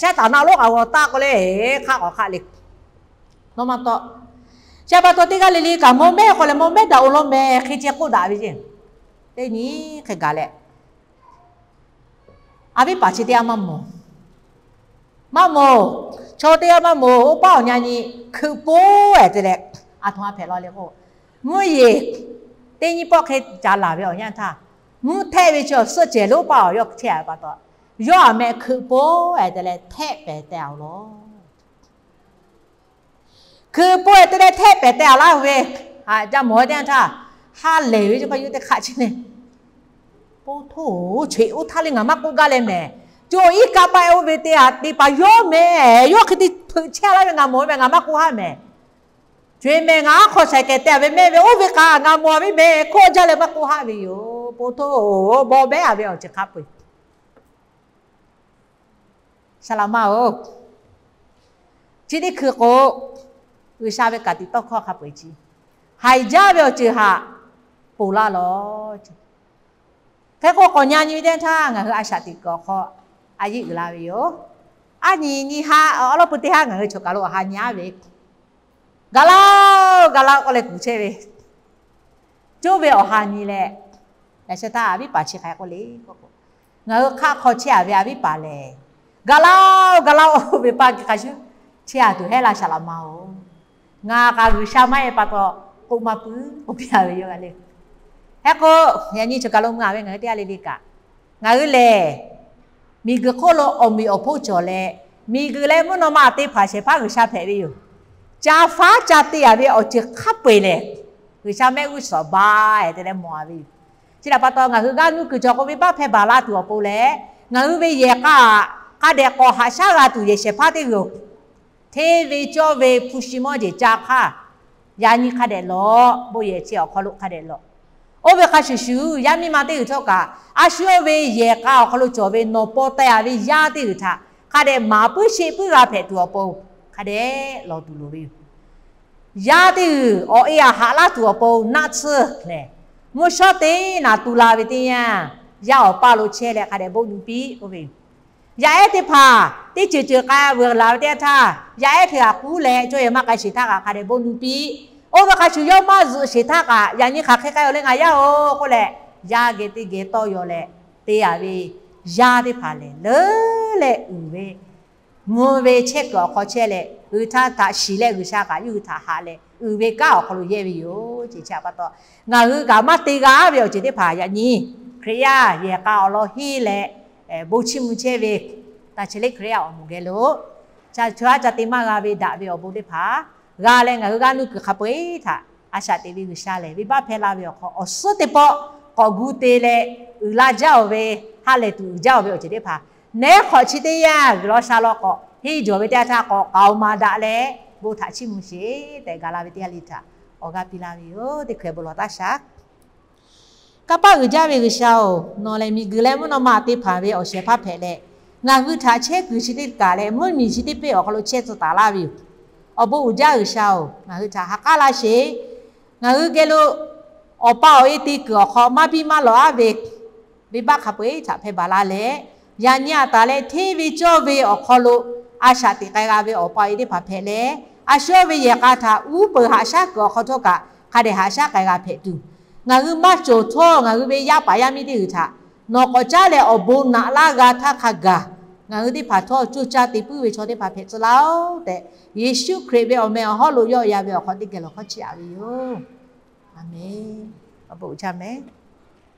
shaˉ taˍ na lonˉ k'aꞈ g'awˬ taˆ k'o le, hk'aˆ k'awꞈ hk'aˆ le. Nawˬ ma taw, chi pa taw teˇ g'aˇ le le kaꞈ mawˇ mehˉ k'o leh mawˇ mehˉ daꞈ-oˬ lawˇ meh hk'e ceh k'oˆ daꞈ ve ceˇ. Teˇ nyi hk'e gaˬ leh, a viˉ paˍ chi teˇ g'aˇ maˇ mawˬ. Maˇ mawˬ. Chaw teˇ g'aˇ maˇ mawˬ. Oˇ paˆ awˬ nyi a nyi hkeuꞈ po-ehˍ te leh, aˬ htoꞈ ma hpehꞈ law le k'o, mvuhˇ yeˬ teˇ nyiˇ pawˆ hk'e ca laˬ ve awˬ yanˇ htaˇ, mvuhˇ htehˆ ve chi awˬ suhˆ cehˬ lonˉ paˆ awˬ yawˇ chehˇ a ve pa taw, yawˇ aˬ meh hkeuꞈ po-ehˍ te leh htehˆ pehˍ teh-a lawˬ. Hkeuꞈ po-ehˍ te leh htehˆ pehˍ teh-a laˇ ve, ca mawˬ ve teˇ yanˇ htaˇ, ha lehˬ ve ce k'o yawˇ teˇ hk'aˆ chi le. Po htoˇ, choˬ oˇ htaˇ le ngaˬ maˇ k'oˆ gaˇ leh mehˍ. Coˬ iˉ kaˆ paˆ oˇ ve teˇ g'aˇ teˇ hpaˍ yawˇ mehˍ, yawˇ hk'e te hpeuꞈ chehˇ laˇ ve ngaˬ mawˬ ve mehˍ, ngaˬ maˇ k'oˆ haˉ mehˍ. Choˬ mehˍ, ngaˬ aˉ hk'aw shaiˍ kehˬ te-a ve mehˆ ve oˇ ve k'aꞈ ngaˬ mawˬ ve mehˍ, hk'oˆ jaˇ leh maˇ k'oˆ haˉ ve yoˬ. Po htoˇ, bawˇ behˉ-a ve awˬ ceuˬ hk'a peu-eˬ. Saˍ laꞈ ma-oˬ, chi teˇ hkui k'o, G'uiˬsha ve ka tiꞈ tawˇ hkawˇ hk'a peu-eˬ chi haiˬ jaˇ ve awˬ ceuˬ haꞈ ponˬ laˇ lawˬ. Hk'e k'o, k'awꞈ nyi nyi ve teˇ yanˇ htaˇ ngaˬ hui a shaꞈ teꞈ kuiˬ awˬ hk'aw a yeˆ uiˍ la ve yoˬ. Aˉ nyi nyi haˉ awˬ lawn peu teˇ haˉ ngaˬ hui choˬ kaˬ lo awˬ ha nyi-a ve, Ga laˇ-oˬ, ga laˇ-oˬ k'oˆ leh kuˬ chehˇ ve, coˇ ve awˬ ha nyi leh, yaꞈ sheh htaˇ a viˉ paˍ chi hk'aˬ hk'e k'oˆ le k'o, ngaˬ hui hk'aˆ hk'aw chehˇ-a ve a viˉ paˍ lehˬ, Ga laˇ-oˬ, ga laˇ-oˬ, oˇ ve paˇ hk'a shuˍ chehˇ-a tuˬ heˆ laˇ, saˍ laꞈ ma-oˬ. Ngaˬ kaꞈ G'uiˬsha maˇ heˆ pa taw k'oˆ maˇ puiˉ k'oˆ piˇ-a ve yoˬ le. Hk'e k'o, yaꞈ nyi choˬ kaˬ lo mui-a ve ngaˬ hui teˇ g'aˇ le le kaꞈ, ngaˬ hui lehˬ miˬguiˬ hk'oˆ lo awˬ meꞈ awˬ hponˇ cawˬ leh, miˬguiˬ leh mvuhˇ naw ma teˇ hpaˍ shehˍ hpaˇ G'uiˬsha hpehꞈ ve yoˬ. Ca faˉ ca te-a ve awˬ ceuˬ hk'a peu-eˬ lehˬ, G'uiˬsha mehˆ g'uˇ suhˍ ba-e te leh mawˬ-a ve yoˬ. Chi htaꞈ pa taw, ngaˬ hui g'aˇ nuˇ kuiˬ cawˬ k'o, venˇbaˆ hpehˇ baˬ la tuˬ awˬ pon leh, ngaˬ hui ve yehˬ k'a hk'a dehꞈ k'awꞈ haꞈ shaˉ g'a tuˬ yehˬ shehˍ hpaˇ teˇ g'uiˬ-oˬ, hteˇ ve cawˇ ve hpu shi mawˇ jeˬ ca hk'aˇ, yaꞈ nyi hk'a dehꞈ lawˬ. Bon yehˬ chi awˬ hk'aw lo hk'a dehꞈ lawˬ. Oˇ ve hk'a shuˍ shuˍ, yaˇ miˇ ma teˇ g'uiˬ htawˇ kaꞈ, a shu yawˇ ve yehˬ k'a awˬ hk'aw lo cawˬ ve nawˬ paw teh-a ve yaˇ teˇ g'uiˬ htaꞈ hk'a dehꞈ maˍ puiˉ sheˆ puiˉ g'a hpehꞈ tuˬ awˬ pon, hk'a dehꞈ lawˬ tuˬ loˍ ve yoˬ. Yaˇ teˇ g'uiˬ awˬ e-a haꞈ laˇ tuˬ awˬ pon naˆ tsuhˇ lehˬ, mvuhˇ shawˉ teˇ naˍ tu la ve teˇ yanˇ, yaˇ awˬ paˇ lo chehˇ leh hk'a dehꞈ bon nu piˇ k'oˆ ve yoˬ. Yaˇ ehˉ teˇ hpaˍ teˇ ceuˬ ceuˬ k'ai veuˬ la ve teˇ yanˇ htaˇ, yaˇ ehˉ hk'e g'a k'uˉ leh cawˇ yehˬ maˇ k'ai sheˍ htaˇ kaꞈ hk'a dehꞈ bon nu piˇ. Oˇ ve hk'a shuˍ yawˇ maˇ zuhꞈ sheˍ htaˇ kaꞈ, yaꞈ nyi hk'aˬ hk'e k'ai-oˬ le ngaˬ yaˇ-oˬ k'oˆ leh, yaˇ geh teˇ geh tawˇ yaw leh te-a ve yaˇ teˇ hpaˍ lehˬ, leuˉ leh uiˍ ve mvuh ve chehˇ kuiˬ awˬ hk'aw chehˇ leh, g'uiˬ htaˇ htaꞈ shiˍ leh G'uiˬsha kaꞈ yawˇ hui htaꞈ haꞈ leh uiˍ ve kanˉ awˬ hk'aw lo yehˇ ve yoˬ. Ceh chi htaꞈ pa taw, ngaˬ hui kaꞈ maˇ te g'a ve awˬ ceuˬ teˇ hpaˍ yaꞈ nyi Hkriꞈ yaˇ yehˬ k'a awˬ lawn henˇ leh bon chiˇ mvuh chehˇ ve, taˇ chi lehˬ Hkriꞈ yaˇ awˬ moˍ geh lo ca chaweh ca te maˇ g'a ve daꞈ ve awˬ bon teˇ hpaˍ g'a leh, ngaˬ hui g'aˇ nuˇ kuiˬ hk'a peu-eˬ htaꞈ a shaꞈ teꞈ ve G'uiˬsha lehˬ, venˇbaˆ hpehˇ laˇ ve awˬ hk'aw awˬ suhˉ teˇ pawˆ k'awꞈ gu te leh uiˍ la jaˇ-oˬ ve, ha lehˬ tuˬ uiˍ jaˇ-oˬ ve awˬ ceuˬ teˇ hpaˍ, neˉ hk'awꞈ chi teˇ yanˇ G'uiˬ law sha law k'awꞈ henˇ jawˬ ve teˇ yanˇ htaˇ k'awꞈ k'aoˍ maˍ daꞈ leh, bon htaꞈ chiˇ mvuh sheˍ tehꞈ ga la ve teˇ g'aˇ le htaꞈ awˬ g'aˇ piˇ laˇ ve yoˬ. Teˇ hkeh bon lawˬ taˇ sha. Kanˇ paˆ uiˍ jaˇ ve G'uiˬsha-oˬ, nawˬ lehˬ miˬguiˬ leh mvuhˇ naw ma teˇ hpaˍ ve awˬ shehˍ hpaˇ hpehꞈ leh, ngaˬ hui htaꞈ chehˇ kuiˬ chi teˇ kaˬ leh mvuhˇmiˬ chi teˇ peˇ awˬ hk'aw lo chehˇ tcuh taˍ laˇ ve yoˬ. Awˬ bon uiˍ jaˇ G'uiˬsha-oˬ, ngaˬ hui htaꞈ ha k'aˉ laˇ sheˍ. Ngaˬ hui geh lo awˬ pa awˬ e te kuiˬ awˬ hk'aw maˇ biˇ maˇ lawˬ-aˉ ve venˇbaˆ hk'a peu-eˬ htaꞈ hpehˇ baˬ la leh, yaꞈ nyi aꞈ taˍ leh hteˇ ve cawˇ ve awˬ hk'aw lo a shaꞈ teꞈ k'ai g'a ve awˬ pa awˬ e teˇ hpaˍ hpehꞈ leh, a shu yawˇ ve yehˬ k'a htaꞈ uˉ peunˍ haꞈ shaˉ kuiˬ awˬ hk'aw htawˇ kaꞈ hk'a dehꞈ haꞈ shaˉ k'ai g'a hpehꞈ tuˬ, ngaˬ hui maˇ cawˬ htawˇ ngaˬ hui ve yaˇ paˍ yaˇ miˇ teˇ g'uiˬ htaꞈ nawˬ k'awꞈ caˉ leh awˬ bon naꞈ laˇ g'a htaˇ hk'a gaˬ, ngaˬ hui teˇ hpaˍ htawˇ coˇ caˇ te puiˉ ve chaw teˇ hpaˍ hpehꞈ tcuh laˇ-oˆ tehꞈ, Yeˍsuˆ Hkriꞈ ve awˬ meh awˬ hawˉ lo yawˆ ya ve awˬ hk'aw teˇ geh lawˬ hkawˇ chiˇ aꞈ ve yoˬ. A menˬ. Awˬ bon uiˍ jaˇ mehˍ.